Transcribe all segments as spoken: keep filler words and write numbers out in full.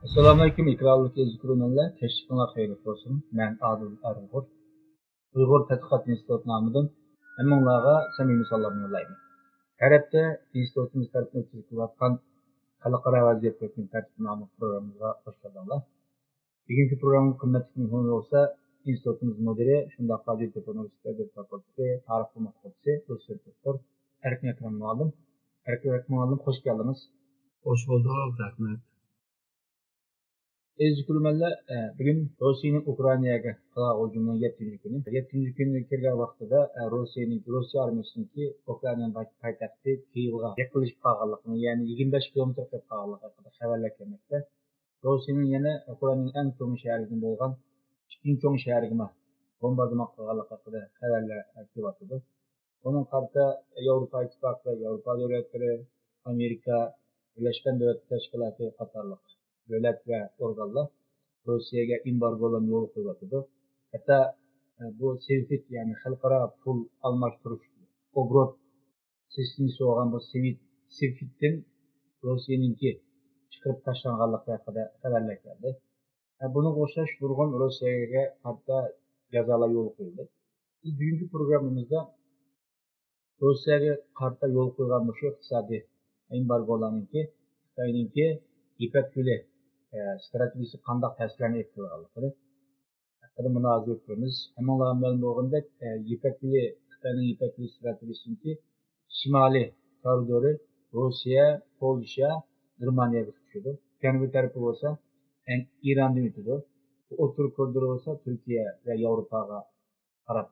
ئەسسالامۇئەلەيكۇم، ئىكراملىق ئىزكۈرمەنلەر، كەچلىكىڭلار خەيرلىك بولسۇن. مەن ئادىل ئارغۇر، ئۇيغۇر تەتقىقات ئىنستىتۇتى نامىدىن ھەممىڭلارغا سەمىمىي سالامنى يوللايمەن. ھەر ھەپتە ئىنستىتۇتىمىز تەرىپىدىن ئۆتكۈزۈپ كېلىۋاتقان خەلقئارا ۋەزىيەت ھۆكمى تەرتىپ ناملىق پروگراممىمىزغا خوش كەلدىڭلار. بۈگۈنكى پروگراممىمىزنىڭ قىممەتلىك مېھمىنى بولسا ئىنستىتۇتىمىز مۇدىرى، شۇنداقلا ھاجەتتېپە ئۇنىۋېرسىتېتى ئەدەبىيات فاكۇلتېتى تارىخ فاكۇلتېتى دوتسېنت دوكتور ئەركىن ئەكرەم مۇئەللىم. ئەركىن ئەكرەم مۇئەللىم، خوش كەلدىڭىز. خوش بولدۇق، رەھمەت. ئەزىز كۆرۈرمەنلەر، ئە، بۈگۈن روسىيەنىڭ ئۇكرائىناغا قىلغان ھۇجۇمىنىڭ يەتتىنچى كۈنى. يەتتىنچى كۈنگە كىرگەن ۋاقتىدا، ئە، روسىيەنىڭ، روسىيە ئارمىيىسىنىڭكى ئۇكرائىنانىڭ پايتەختى كىيېۋغا يېقىنلىشىپ قالغانلىقىنى، يەنى يىگىرمە بەش كىلومېتىر قېلىپ قالغانلىقى ھەققىدە خەۋەرلەر كەلمەكتە. روسىيەنىڭ يەنە ئۇكرائىنانىڭ ئەڭ چوڭ شەھىرىدىن بولغان ئىككىنچى چوڭ شەھىرىگىمۇ بومباردىمان قىلغانلىقى ھەققىدە خەۋەرلەر كېلىۋاتىدۇ. ئۇنىڭغا قارىتا ياۋروپا ئىتتىپاقى، ياۋروپا دۆلەتلىرى، ئامېرىكا، بىرلەشكەن دۆلەتلەر تەشكىلاتى قاتارلىق دۆلەت ۋە ئورگانلار روسىيەگە ئېمبارگولارنى يولغا قويۇۋاتىدۇ. ھەتتا، ئە، بۇ سۋىفت، يەنى خەلقئارا پۇل ئالماشتۇرۇش، ئوبوروت سىستېمىسى بولغان بۇ سۋىفت، سۋىفتتىن روسىيەنىڭكى چىقىرىپ تاشلانغانلىقى ھەققىدە خەۋەرلەر كەلدى. ھە، بۇنىڭغا ئوخشاش نۇرغۇن روسىيەگە قارىتا جازالار يولغا قويۇلدى. بىز بۈگۈنكى پروگراممىمىزدا روسىيەگە قارىتا يولغا قويۇلغان مۇشۇ ئىقتىسادىي ئېمبارگولارنىڭكى خىتاينىڭكى يىپەك يولى، ئە، ستراتېگىيىسى قانداق تەسىرلەرنى ئېلىپ كېلىدىغانلىقىنى ھەققىدە مۇنازىرە قىلىمىز. ھەممىڭلارغا مەلۇم بولغىنىدەك، ئە، يىپەك يولى، خىتاينىڭ يىپەك يولى ستراتېگىيىسىنىڭكى شىمالىي كارىدورى روسىيە، پولشا، گېرمانىيەگە تۇتىشىدۇ. جەنۇبىي تەرىپى بولسا، ئە، ئىراندىن ئۆتىدۇ. ئوتتۇرا كورىدور بولسا تۈركىيە ۋە ياۋروپاغا قاراپ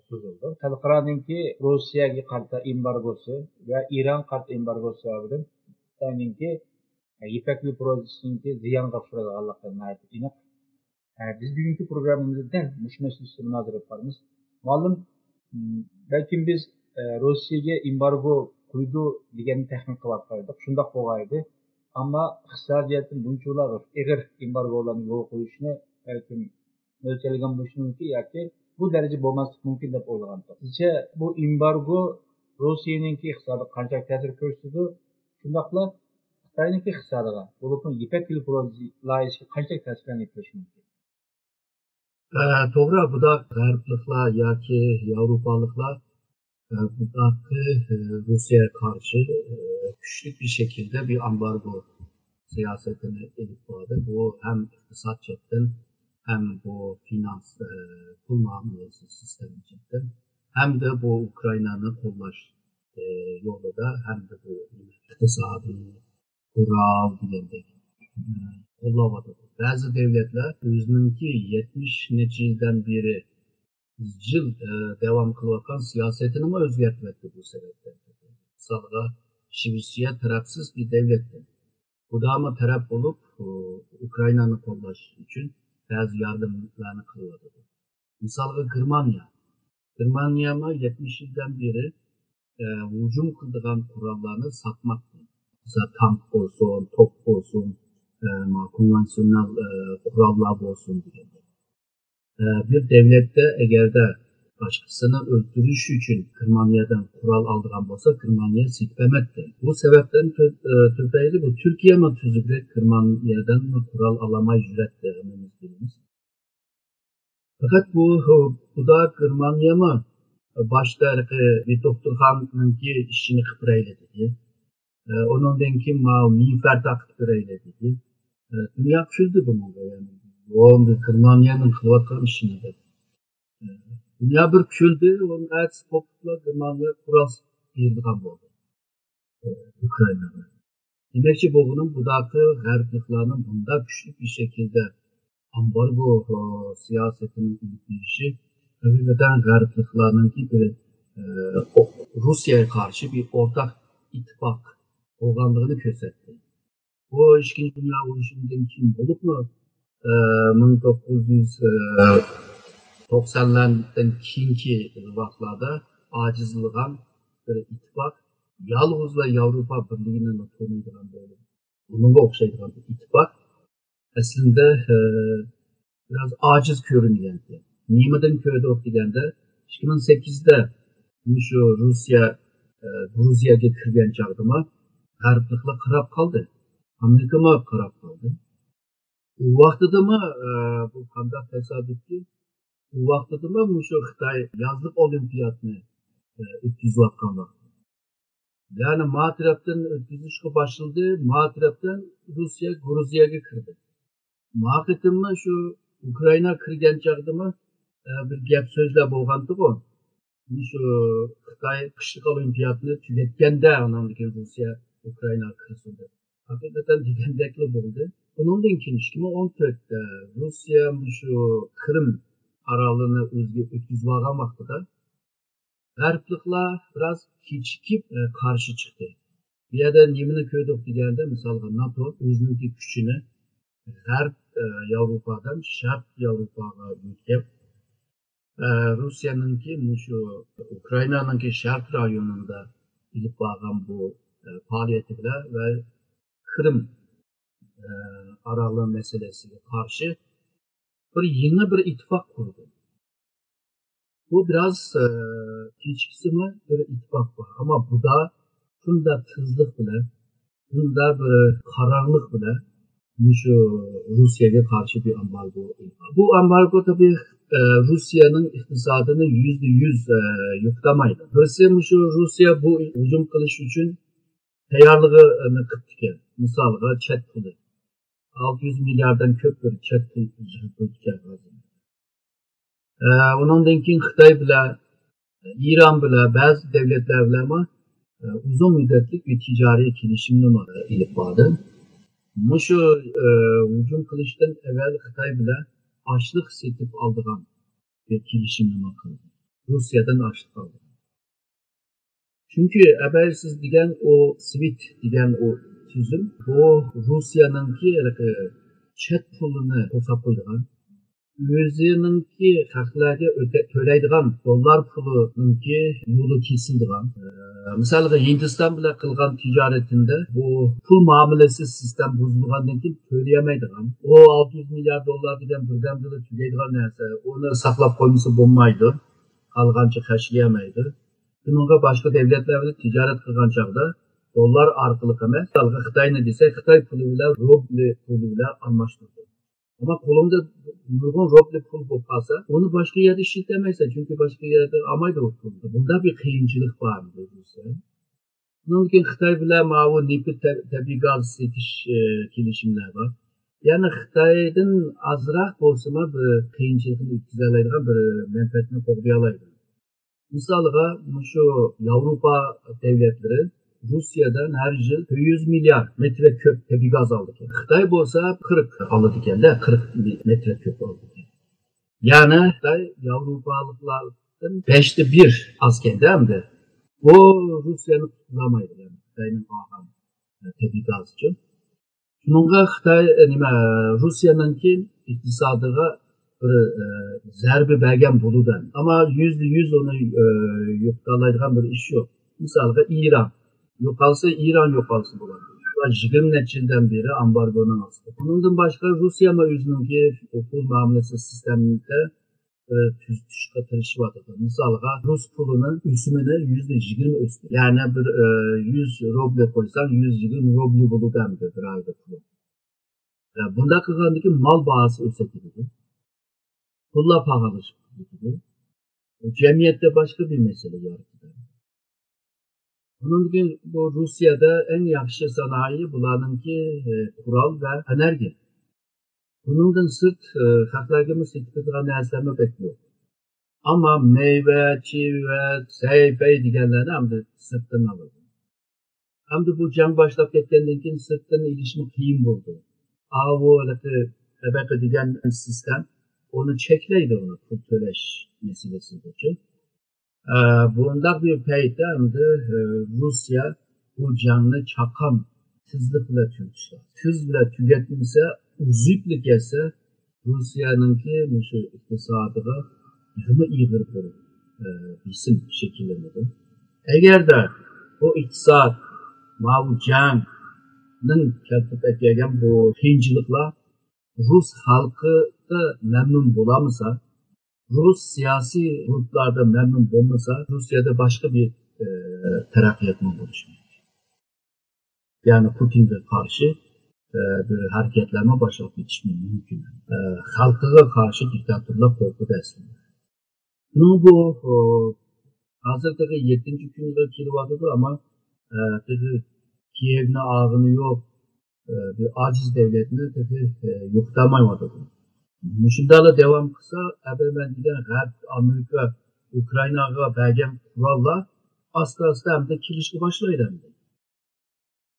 سوزۇلىدۇ. خەلقئارانىڭكى روسىيەگە قارىتا ئېمبارگوسى ۋە ئىرانغا قارىتا ئېمبارگوسى سەۋەبىدىن خىتاينىڭكى يىپەك يولى پروژېسىنىڭكى زىيانغا ئۇچرايدىغانلىقى ناھايىتى ئېنىق. ئە، بىز بۈگۈنكى پروگراممىمىزدا دەل مۇشۇ مەسىلە ئۈستىدە مۇنازىرە ئېلىپ بارىمىز. مۇئەللىم، م، بەلكىم بىز، ئە، روسىيەگە ئېمبارگو قويىدۇ دېگەننى تەخمىن قىلىۋاتقان ئىدۇق. شۇنداق بولغان ئىدى. ئەمما ئىقتىسادىي جەھەتتىن بۇنچىۋالا ئېغىر ئېمبارگولارنى يولغا قويۇشنى بەلكىم مۆلچەرلىگەن بولۇشى مۇمكىن ياكى بۇ دەرىجە بولماسلىقى مۇمكىن دەپ ئويلىغانىدۇق. سىزچە بۇ ئېمبارگو روسىيەنىڭكى ئىقتىسادىغا قانچىلىك تەسىر كۆرسىتىدۇ؟ شۇنداقلا خىتاينىڭكى ئىقتىسادىغا، بولۇپمۇ يىپەك يولى پروژېسى لايىھىسىگە قانچىلىك تەسىرلەرنى يېتىشى مۇمكىن؟ ئە، توغرا، بۇنداق غەربلىكلەر ياكى ياۋروپالىقلار، ئە، بۇنداق، ئە، روسىيەگە قارشى، ئە، كۈچلۈك بىر شەكىلدە بىر ئامبارگو سىياسىتىنى ئېلىپ باردى. بۇ ھەم ئىقتىساد جەھەتتىن، ھەم بۇ فىنانس، ئە، پۇل مۇئامىلىسى سىستېما جەھەتتىن، ھەمدە بۇ ئۇكرائىنانى قوللاش، ئە، يولىدا، ھەمدە بۇ ئىقتىسادىي قورال دېگەندەك، ئە، قوللاۋاتىدۇ. بەزى دۆلەتلەر ئۆزىنىڭكى يەتمىش نەچچە يىلدىن بېرى ئىزچىل، ئە، داۋام قىلىۋاتقان سىياسىتىنىمۇ ئۆزگەرتىۋەتتى بۇ سەۋەبتىن. مىسالغا، شىۋېتسىيە تەرەپسىز بىر دۆلەتتىن. خۇدامۇ تەرەپ بولۇپ، ئۇ، ئۇكرائىنانى قوللاش ئۈچۈن بەزى ياردەملەرنى قىلىۋاتىدۇ. مىسالغا، گېرمانىيە. گېرمانىيەمۇ يەتمىش يىلدىن بېرى، ئە، ھۇجۇم قىلىدىغان قوراللارنى ساتماقتا. مىسال، تانك بولسۇن، توپ بولسۇن، ئە، ما، كونۋېنسىونېل، ئە، قوراللار بولسۇن دېگەندەك. ئە، بىر دۆلەتتە ئەگەردە باشقىسىنى ئۆلتۈرۈش ئۈچۈن گېرمانىيەدىن قورال ئالىدىغان بولسا، گېرمانىيە سېتىپ بەرمەيتتى. بۇ سەۋەبتىن تۈ-، ئە، تۈپەيلى بۇ تۈركىيەمۇ تۈزۈكرەك گېرمانىيەدىن قورال ئالالماي يۈرەتتى، ھەممىمىز بىلىمىز. پەقەت بۇ، بۇدا گېرمانىيەمۇ باشتا ھېلىقى بىر دوختۇرخانىنىڭكى ئىشىنى قىلىپ بېرەيلى دېدى. ئە، ئۇنىڭدىن كېيىن ماۋۇ مىنفەرداق قىلىپ بېرەيلى دېدى. ئە، دۇنيا كۈلدى بۇنىڭغا، يەنى. بۇ گېرمانىيەنىڭ قىلىۋاتقان ئىشىنى دەپ. ئە، دۇنيا بىر كۈلدى، ئۇنىڭ ئەتىسى قوپۇپلا گېرمانىيە قورال بېرىدىغان بولدى. ئۇكرائىناغا. دېمەكچى بولغىنىم، بۇداقى غەربلىكلارنىڭ بۇنداق كۈچلۈك بىر شەكىلدە ئامبارگو، ئۇ، سىياسىتىنى ئېلىپ بېرىشى ھەقىقەتەن غەربلىكلارنىڭكى بىر، ئە، ئو-، روسىيەگە قارشى بىر ئورتاق ئىتتىپاق بولغانلىقىنى كۆرسەتتى. بۇ ئىككىنچى دۇنيا ئۇرۇشىدىن كېيىن بولۇپمۇ، ئە، مىڭ توققۇز يۈز توقسانلاردىن كېيىنكى ۋاقىتلاردا ئاجىزلىغان بىر ئىتتىپاق، يالغۇزلا ياۋروپا بىرلىكىنى تونۇيدىغان بولۇپ، بۇنىڭغا ئوخشايدىغان بىر ئىتتىپاق ئەسلىدە، ئە، بىراز ئاجىز كۆرۈنگەنتى. نېمىدىن كۆردۇق دېگەندە، ئىككى مىڭ سەككىزدە مۇشۇ روسىيە، ئە، گرۇزىيەگە كىرگەن چاغدىمۇ غەربلىكلەر قاراپ قالدى. ئامېرىكىمۇ قاراپ قالدى. ئۇ ۋاقتىدىمۇ، ئە، بۇ قانداق تاسادىپكى، ئۇ ۋاقتىدىمۇ مۇشۇ خىتاي يازلىق ئولىمپىياتنى، ئە، ئۆتكۈزۈۋاتقان ۋاقتى. يەنى ما تەرەپتىن ئۆتكۈزۈشكە باشلىدى، ما تەرەپتىن روسىيە گۇرۇزىيەگە كىردى. ما قېتىممۇ شۇ ئۇكرائىنا كىرگەن چاغدىمۇ، ئە، بىر گەپ سۆزلەر بولغانتىغۇ. شۇ خىتاي قىشلىق ئولىمپىياتنى تۈگەتكەندە، ئۇنىڭدىن كېيىن روسىيە ئۇكرائىناغا كىرسۇن دەپ. ھەقىقەتەن دېگەندەكلا بولدى. ئۇنىڭدىن كېيىن ئىككى مىڭ ئون تۆتتە روسىيە مۇشۇ قىرىم ئارالىنى ئۆزىگە ئۆتكۈزۈۋالغان ۋاقتىدا غەربلىكلار بىراز كېچىكىپ، ئە، قارشى چىقتى. بۇ يەردە نېمىنى كۆردۇق دېگەندە، مىسالغا، ناتو ئۆزىنىڭكى كۈچىنى غەرب، ئە، ياۋروپادىن شەرق ياۋروپاغا يۆتكەپ، ئە، روسىيەنىڭكى مۇشۇ ئۇكرائىنانىڭكى شەرق رايونىدا ئېلىپ بارغان بۇ، ئە، پائالىيىتى بىلەن ۋە قىرىم، ئە، ئارالى مەسىلىسىگە قارشى بىر يېڭى بىر ئىتتىپاق قۇردى. بۇ بىراز، ئە، كېچىكسىمۇ بىر ئىتتىپاق بار. ئەمما بۇدا شۇنداق تېزلىق بىلەن، شۇنداق بىر قارارلىق بىلەن مۇشۇ روسىيەگە قارشى بىر ئامبارگو ئېلىپ بارغان. بۇ ئامبارگو تەبىئىي، ئە، روسىيەنىڭ ئىقتىسادىنى يۈزدە يۈز، ئە، يوقىتالمايدۇ. بىرسى مۇشۇ روسىيە بۇ ھۇجۇم قىلىش ئۈچۈن تەييارلىقىنى قىپتىكەن. مىسالغا چەت پۇلى. ئالتە يۈز مىلياردتىن كۆپ بىر چەت پۇل يىغىپ بولدىكەن ھازىر. ئە، ئۇنىڭدىن كېيىن خىتاي بىلەن، ئىران بىلەن، بەزى دۆلەتلەر بىلەنمۇ، ئە، ئۇزۇن مۇددەتلىك بىر تىجارىي كېلىشىمنىمۇ ئېلىپ باردى. مۇشۇ، ئە، ھۇجۇم قىلىشتىن ئەۋۋەل خىتاي بىلەن ئاشلىق سېتىپ ئالىدىغان بىر كېلىشىمنىمۇ قىلدى. روسىيەدىن ئاشلىق ئالدى. چۈنكى ئەبەي سىز دېگەن ئۇ سۋىت دېگەن ئۇ تۈزۈم، بۇ روسىيەنىڭكى ھېلىقى چەت پۇلىنى توساپ قويىدىغان، ئۆزىنىڭكى خەقلەرگە ئۆتە-، تۆلەيدىغان دوللار پۇلىنىڭكى يولى كېسىلىدىغان. ئە، مىسالغا، ھىندىستان بىلەن قىلغان تىجارىتىدە بۇ پۇل مۇئامىلىسى سىستېما بۇزۇلغاندىن كېيىن تۆلىيەلمەيدىغان. ئۇ ئالتە يۈز مىليارد دوللار دېگەن بىردەمدىلا تۈگەيدىغان نەرسە. ئۇنى ساقلاپ قويمىسا بولمايدۇ. قالغانچە خەجلىيەلمەيدۇ. شۇنىڭغا باشقا دۆلەتلەر بىلەن تىجارەت قىلغان چاغدا دوللار ئارقىلىق ئەمەس، مىسالغا خىتاينى دېسەك، خىتاي پۇلى بىلەن روبلى پۇلى بىلەن ئالماشتۇرىدۇ. ئەمما قولۇڭدا نۇرغۇن روبلى پۇل بولۇپ قالسا، ئۇنى باشقا يەردە ئىشلىتەلمەيسەن، چۈنكى باشقا يەردە ئالمايدۇ ئۇ پۇلنى. بۇنداق بىر قىيىنچىلىق بار بۇ روسىيە. ئۇنىڭدىن كېيىن خىتاي بىلەن ماۋۇ نېفىت، تە-، تەبىئىي گاز سېتىش، ئە، كېلىشىملەر بار. يەنى خىتايدىن ئازراق بولسىمۇ بىر قىيىنچىلىقنى ئۆتكۈزەلەيدىغان بىر مەنپەئەتنى قوغدىيالايدۇ. مىسالغا، مۇشۇ ياۋروپا دۆلەتلىرى روسىيەدىن ھەر يىل تۆت يۈز مىليارد مېتىر كۆپ تەبىئىي گاز ئالىدىكەن. خىتاي بولسا قىرىق ئالىدىكەن-دە، قىرىق مېتىر كۆپ ئالىدىكەن. يەنى خىتاي ياۋروپالىقلاردىن بەشتە بىر ئازكەن-دە ئەمدى. بۇ روسىيەنى قۇتقۇزالمايدۇ، يەنى خىتاينىڭ ئالغان، ئە، تەبىئىي گازىچۇ. شۇنىڭغا خىتاي، ئە، نېمە، روسىيەنىڭكى ئىقتىسادىغا بىر، ئە، زەربە بەرگەن بولىدۇ. ئەمما يۈزدە يۈز ئۇنى، ئە، يوقىتالايدىغان بىر ئىش يوق. مىسالغا ئىران. يوقالسا، ئىران يوقالسا بولىدۇ. ئۇلار يىگىرمە نەچچە يىلدىن بېرى ئامبارگونىڭ ئاستىدا. ئۇنىڭدىن باشقا، روسىيەمۇ ئۆزىنىڭكى پۇل مۇئامىلىسى سىستېمىسىدا بىر تۈزىتىشكە تىرىشىۋاتىدۇ. مىسالغا، رۇس پۇلىنىڭ ئۆسۈمىنى يۈزدە يىگىرمە ئۆستۈردى. يەنى بىر، ئە، يۈز روبلى قويساڭ، يۈز يىگىرمە روبلى بولىدۇ ئەمدى بىر ئايدا پۇلى. ئە، بۇنداق قىلغاندىكىن مال باھاسى ئۆسۈپ كېتىدۇ. پۇللار پاخاللىشىپ كېتىدۇ. جەمئىيەتتە باشقا بىر مەسىلە يارىتىدۇ. ئۇنىڭدىن كېيىن بۇ روسىيەدە ئەڭ ياخشى سانائىي بۇلارنىڭكى، ئە، قورال ۋە ئېنېرگىيە. بۇنىڭدىن سىرت، ئە، خەقلەرگىمۇ سېتىپ كېتىدىغان نەرسىلەرمۇ بەك يوق. ئەمما مېۋە، چىۋە، سەي-پەي دېگەنلەرنى ئەمدى سىرتتىن ئالىدۇ. ئەمدى بۇ جەڭ باشلاپ كەتكەندىن كېيىن سىرتتىن ئېلىشمۇ قىيىن بولدى. ئاۋۇ ھېلىقى تەبەقە دېگەن سىستېما ئۇنى چەكلەيدۇ، ئۇنى پۇل تۆلەش مەسىلىسىدىچۇ. ئە، بۇنداق بىر پەيتتە ئەمدى، ئە، روسىيە بۇ جەڭنى چاققان تېزلىك بىلەن تۈگىتىش لازىم. تېز بىلەن تۈگەتمىسە، ئۈزۈپلا كەتسە، روسىيەنىڭكى مۇشۇ ئىقتىسادىغا تېخىمۇ ئېغىر بىر، ئە، بېسىم شەكىللىنىدۇ. ئەگەردە بۇ ئىقتىساد ماۋۇ جەڭنىڭ كەلتۈرۈپ ئەكەلگەن بۇ قىيىنچىلىقلار رۇس خەلقىدە مەمنۇن بولالمىسا، رۇس سىياسىي گۇرۇپپىلاردا مەمنۇن بولمىسا، روسىيەدە باشقا بىر، ئە، تەرەققىياتمۇ بولۇشى مۇمكىن. يەنى پۇتىنغا قارشى، بىر ھەرىكەتلەرمۇ باشلاپ كېتىشى مۇمكىن. خەلقىگە قارشى دىكتاتورلۇق قورقۇدى ئەسلىدە. شۇنىڭ بۇ، ئۇ، ھازىر تېخى يەتتىنچى كۈنگە كېلىۋاتىدۇ، ئەمما، ئە، تېخى كىيېۋنى ئالغىنى يوق، ئە، بىر ئاجىز دۆلەتنى تېخى، ئە، يوقىتالمايۋاتىدۇ. مۇشۇنداقلا داۋام قىلسا، ئەبەمەن دېگەن غەرب، ئامېرىكا ئۇكرائىناغا بەرگەن قوراللار ئاستا-ئاستا ئەمدى كېلىشكە باشلايدۇ ئەمدى.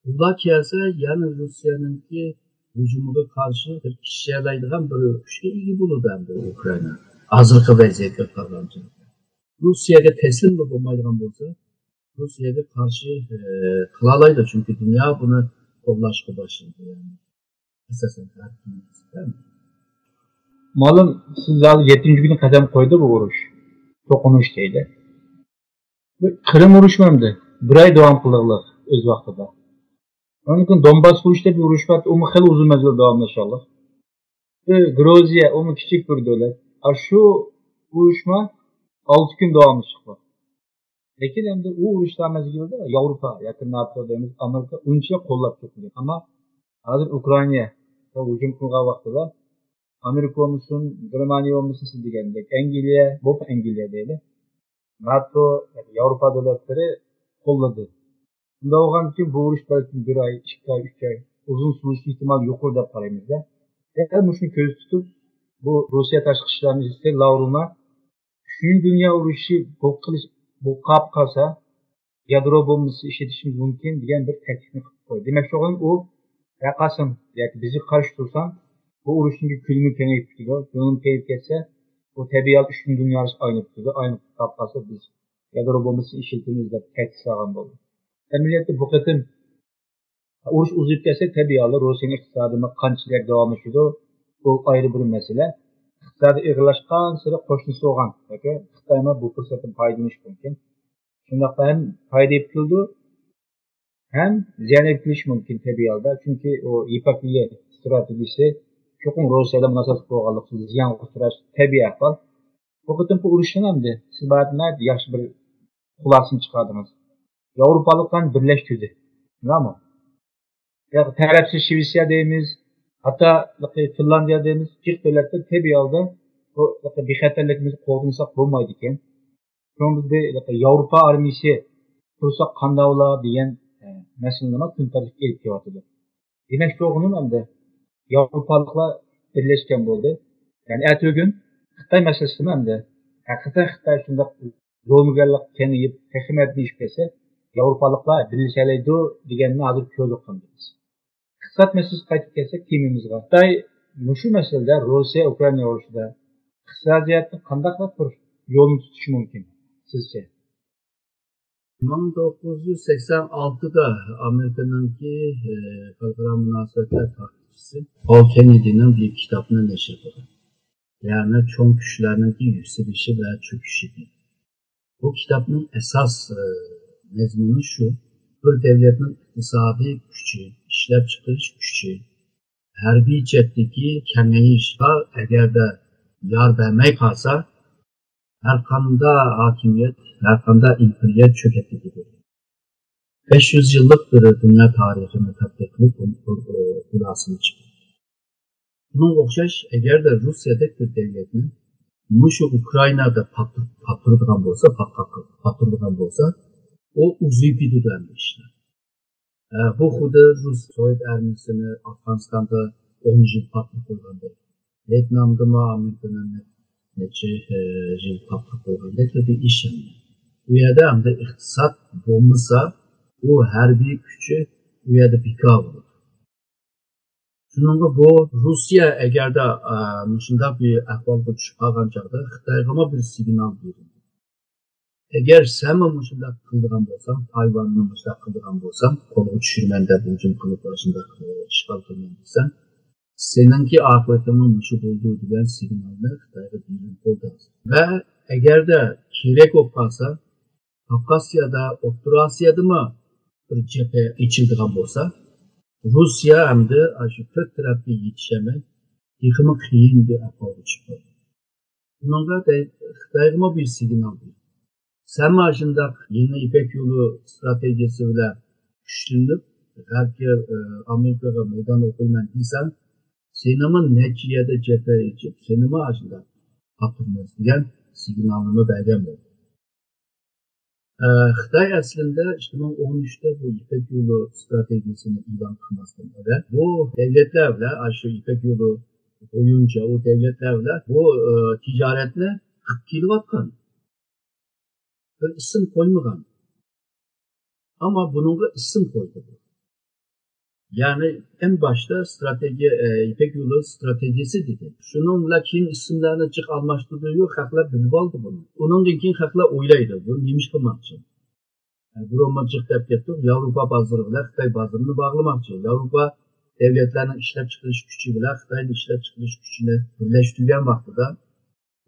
ئۇلار كەلسە، يەنە روسىيەنىڭكى ھۇجۇمىغا قارشى بىر ئىشلىيەلەيدىغان بىر كۈچكە ئىگە بولىدۇ ئەمدى ئۇكرائىنا. ھازىرقى ۋەزىيەتكە قارىغاندا. روسىيەگە تەسلىملا بولمايدىغان بولسا، روسىيەگە قارشى، ئە، قىلالايدۇ. چۈنكى دۇنيا بۇنى قوللاشقا باشلىدى. يەنى ئاساسەن غەرب دۇنياسى. مالۇم، سىز ھازىر يەتتىنچى كۈنى قەدەم قويدى بۇ ئۇرۇش. توقۇنۇش دەيدۇ. قىرىم ئۇرۇشى ئەمدى بىر ئاي داۋام قىلدى ئۆز ۋاقتىدا. ئاندىن كېيىن دونباس ئۇرۇشى دەپ بىر ئۇرۇش بار، ئۇمۇ خېلى ئۇزۇن مەزگىل داۋاملىشالىق. بىر گرۇزىيە، ئۇمۇ كىچىك بىر دۆلەت. ئاشۇ ئۇرۇشما ئالتە كۈن داۋاملىشىدۇ. لېكىن ئەمدى ئۇ ئۇرۇشلار مەزگىلىدە ياۋروپا ياكى ناتو دەيمىز، ئامېرىكا ئۇنچىلىك قوللاپ كەتمىگەن. ئەمما ھازىر ئۇكرائىناغا ھۇجۇم قىلغان ۋاقتىدا ئامېرىكا بولمىسۇن، گېرمانىيە بولمىسۇن، سىز دېگەندەك ئەنگلىيە، بولۇپمۇ ئەنگلىيە دەيلى، ناتو، ياۋروپا دۆلەتلىرى قوللىدى. شۇنداق بولغاندىكىن بۇ ئۇرۇش بەلكىم بىر ئاي، ئىككى ئاي، ئۈچ ئاي ئۇزۇن سوزۇلۇش ئېھتىمالى يۇقىرى دەپ قارايمىز-دە. دەل مۇشۇنى كۆزدە تۇتۇپ، بۇ روسىيە تاشقى ئىشلار مىنىستىرى لاۋروۋمۇ ئۈچىنچى دۇنيا ئۇرۇشى بولۇپ قېلىش، بولۇپ قاپ قالسا، يادرو بومبىسى ئىشلىتىشىمىز مۇمكىن دېگەن بىر تەكلىپنى قىلىپ قويدى. دېمەكچى بولغىنىم ئۇ، يا قاسىم، ياكى بىزگە قارشى تۇرساڭ، بۇ ئۇرۇشنىڭكى كۆلىمى كېڭىيىپ كېتىدۇ. كۆڭلۈم كېڭىيىپ كەتسە، بۇ تەبىئىي ھالدا ئۈچىنچى دۇنيا ئۇرۇشى ئايلىنىپ كېتىدۇ. ئايلىنىپ قاپ قالسا، بىز يادرو بومبىسى ئىشلىتىمىز دەپ تەھدىت سالغان بولدى. ئەمەلىيەتتە بۇ قېتىم ئۇرۇش ئۇزىيىپ كەتسە، تەبىئىي ھالدا روسىيەنىڭ ئىقتىسادىمۇ قانچىلىك داۋاملىشىدۇ، بۇ ئايرى بىر مەسىلە. ئىقتىسادى ئېغىرلاشقانسېرى قوشنىسى بولغان ياكى خىتايمۇ بۇ پۇرسەتتىن پايدىلىنىشى مۇمكىن. شۇنداقلا ھەم پايدا ئېلىپ كېلىدۇ، ھەم زىيان ئېلىپ كېلىشى مۇمكىن تەبىئىي ھالدا. چۈنكى ئۇ يىپەك يولى ئىستراتېگىيىسى چوقۇم روسىيەدە مۇناسىۋەتلىك بولغانلىقى ئۈچۈن زىيانغا ئۇچراش تەبىئىي ئەھۋال. بۇ قېتىمقى ئۇرۇشتىن ئەمدى سىز ناھايىتى ياخشى بىر خۇلاسىنى چىقاردىڭىز. ياۋروپالىقلارنى بىرلەشتۈردى. شۇنداقمۇ؟ ياق، تەرەپسىز شىۋېتسىيە دەيمىز، ھەتتا فىنلاندىيە دەيمىز، جىق دۆلەتلەر تەبىئىي ھالدا بۇ بىخەتەرلىكىمىزنى قوغدىمىساق بولمايدىكەن. شۇنىڭ بىز بىر ياۋروپا ئارمىيىسى قۇرساق قانداق بولا دېگەن، ئە، مەسىلىنىمۇ كۈن تەرتىپكە ئېلىپ كېلىۋاتىدۇ. دېمەكچى بولغىنىم ئەمدى ياۋروپالىقلار بىرلەشكەن بولدى. يەنى ئەتىگۈن خىتاي مەسىلىسىمۇ ئەمدى ھەقىقەتەن خىتاي شۇنداق زولىمگەرلىك كېڭىيىپ، تېخىمۇ ھەددىدىن ئېشىپ كەتسە، ياۋروپالىقلار بىرلىشەلەيدۇ دېگەننى ھازىر كۆردۇق قىلدۇق بىز. ئىقتىساد مەسىلىسىگە قايتىپ كەلسەك، تېمىمىزغا. خىتاي مۇشۇ مەسىلىدە روسىيە، ئۇكرائىنا ئۇرۇشىدا ئىقتىسادىيەتنى قانداق بىر يولنى تۇتۇشى مۇمكىن، سىزچە؟ مىڭ توققۇز يۈز سەكسەن ئالتىدا ئامېرىكىنىڭكى، ئى، خەلقئارا مۇناسىۋەتلەر تارىخچىسى پول كېننېدىنىڭ بىر كىتابىنى نەشر قىلغان. يەنى چوڭ كۈچلەرنىڭكى يۈكسىلىشى ۋە چۆكۈشى. بۇ كىتابنىڭ ئاساس، ئى، مەزمۇنى شۇ، بىر دۆلەتنىڭ ئىقتىسادىي كۈچى، ئىشلەپچىقىرىش كۈچى، ھەربىي جەھەتتىكى كېڭىيىشقا ئەگەردە يار بەرمەي قالسا، ھەرقانداق ھاكىمىيەت، ھەرقانداق ئىمپېرىيە چۆكۈپ كېتىدۇ. بەش يۈز يىللىق بىر دۇنيا تارىخىنى تەتقىق قىلىپ، ئۇ، ئۇ، ئۇ، خۇلاسىنى چىقىرىدۇ. بۇنىڭغا ئوخشاش، ئەگەردە روسىيەدەك بىر دۆلەتنى مۇشۇ ئۇكرائىنادا پاتتۇر-، پاتتۇرىدىغان بولسا، پاتقاق قىلىپ پاتتۇرىدىغان بولسا، ئۇ ئۇزىيىپ كېتىدۇ ئەمدى ئىشلار. ئە، بۇ خۇددى رۇس سوۋېت ئارمىيىسىنى ئافغانىستاندا ئون يىل پاتتۇرۇپ قويغاندەك، ۋيېتنامدىمۇ ئامېرىكىنىڭ نەچچە، ئە، يىل پاتتۇرۇپ قويغاندەك بىر ئىش ئەمدى. بۇ يەردە ئەمدى ئىقتىساد بولمىسا، ئۇ ھەربىي كۈچى ئۇ يەردە بىكار بولىدۇ. شۇنىڭغا بۇ روسىيە ئەگەردە، ئە، مۇشۇنداق بىر ئەھۋالغا چۈشۈپ قالغان چاغدا خىتايغىمۇ بىر سىگنال بېرىدۇ. ئەگەر سەنمۇ مۇشۇنداق قىلىدىغان بولساڭ، تايۋاننى مۇشۇنداق قىلىدىغان بولساڭ، قولغا چۈشۈرىمەن دەپ ھۇجۇم قىلىپ، ئاشۇنداق، ئە، ئىشغال قىلىمەن دېسەڭ، سېنىڭكى ئاقىۋىتىڭمۇ مۇشۇ بولىدۇ دېگەن سىگنالنى خىتايغا بېرىپ بولدى ھازىر. ۋە ئەگەردە كېرەك بولۇپ قالسا، كاۋكاسىيەدە، ئوتتۇرا ئاسىيادىمۇ بىر جەبھە ئېچىلىدىغان بولسا، روسىيە ئەمدى ئاشۇ تۆت تەرەپكە يېتىشەلمەي، تېخىمۇ قىيىن بىر ئەھۋالغا چۈشۈپ قالىدۇ. بۇنىڭغا دەي-، خىتايغىمۇ بىر سىگنال بېرىدۇ. سەن مانا شۇنداق يېڭى يىپەك يولى ئىستراتېگىيەسى بىلەن كۈچلىنىپ، غەربكە، ئامېرىكىغا مەيدان ئوقۇيمەن دېسەڭ، سېنىمۇ نەچچە يەردە جەبھە ئېچىپ، سېنىمۇ ئاشۇنداق ئاپىرىمىز دېگەن سىگنالنىمۇ بەرگەن بولدى. خىتاي ئەسلىدە ئىككى مىڭ ئون ئۈچتە بۇ يىپەك يولى ستراتېگىيەسىنى ئېلان قىلماستىن ئەۋۋەل، بۇ دۆلەتلەر بىلەن، ئاشۇ يىپەك يولى بويىچە ئۇ دۆلەتلەر بىلەن بۇ تىجارەتنى قىلىپ كېلىۋاتقان. بىر ئىسىم قويمىغان. ئەمما بۇنىڭغا ئىسىم قويدى. يەنى ئەڭ باشتا ستراتېگىيە، يىپەك يولى ستراتېگىيەسى دېدى. شۇنىڭ بىلەن كېيىن ئىسىملارنى جىق ئالماشتۇردى-يۇ، خەقلەر بىلىۋالدى بۇنى. ئۇنىڭدىن كېيىن خەقلەر ئويلايدۇ، بۇ نېمە ئىش قىلماقچى؟ بۇرۇنمۇ جىق دەپ كەتتۇق، ياۋروپا بازىرى بىلەن خىتاي بازىرىنى باغلىماقچى. ياۋروپا دۆلەتلەرنىڭ ئىشلەپچىقىرىش كۈچى بىلەن خىتاينىڭ ئىشلەپچىقىرىش كۈچىنى بىرلەشتۈرگەن ۋاقتىدا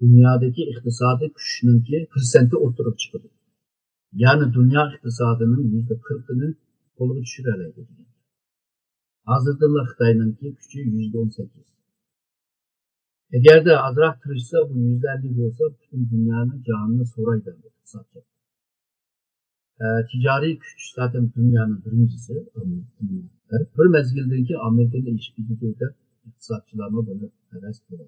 دۇنيادىكى ئىقتىسادىي كۈچنىڭكى پىرسەنتى ئوتتۇرىغا چىقىدۇ. يەنى دۇنيا ئىقتىسادىنىڭ يۈزدە قىرىقىنى قولغا چۈشۈرەلەيدۇ دېگەن. ھازىردىنلا خىتاينىڭكى كۈچى يۈزدە ئون سەككىز. ئەگەردە ئازراق تىرىشسا، بۇ يۈزدە ئەللىك بولسا، پۈتۈن دۇنيانى، جاھاننى سورايدۇ ئىقتىسادچى. ئە، تىجارىي كۈچ زاتەن دۇنيانىڭ بىرىنچىسى، ئامېرىكا. بىر مەزگىلدىن كېيىن ئامېرىكىنى ئېشىپ كېتىدۇ دەپ ئىقتىسادچىلارمۇ بۇنى پەرەز قىلىدۇ.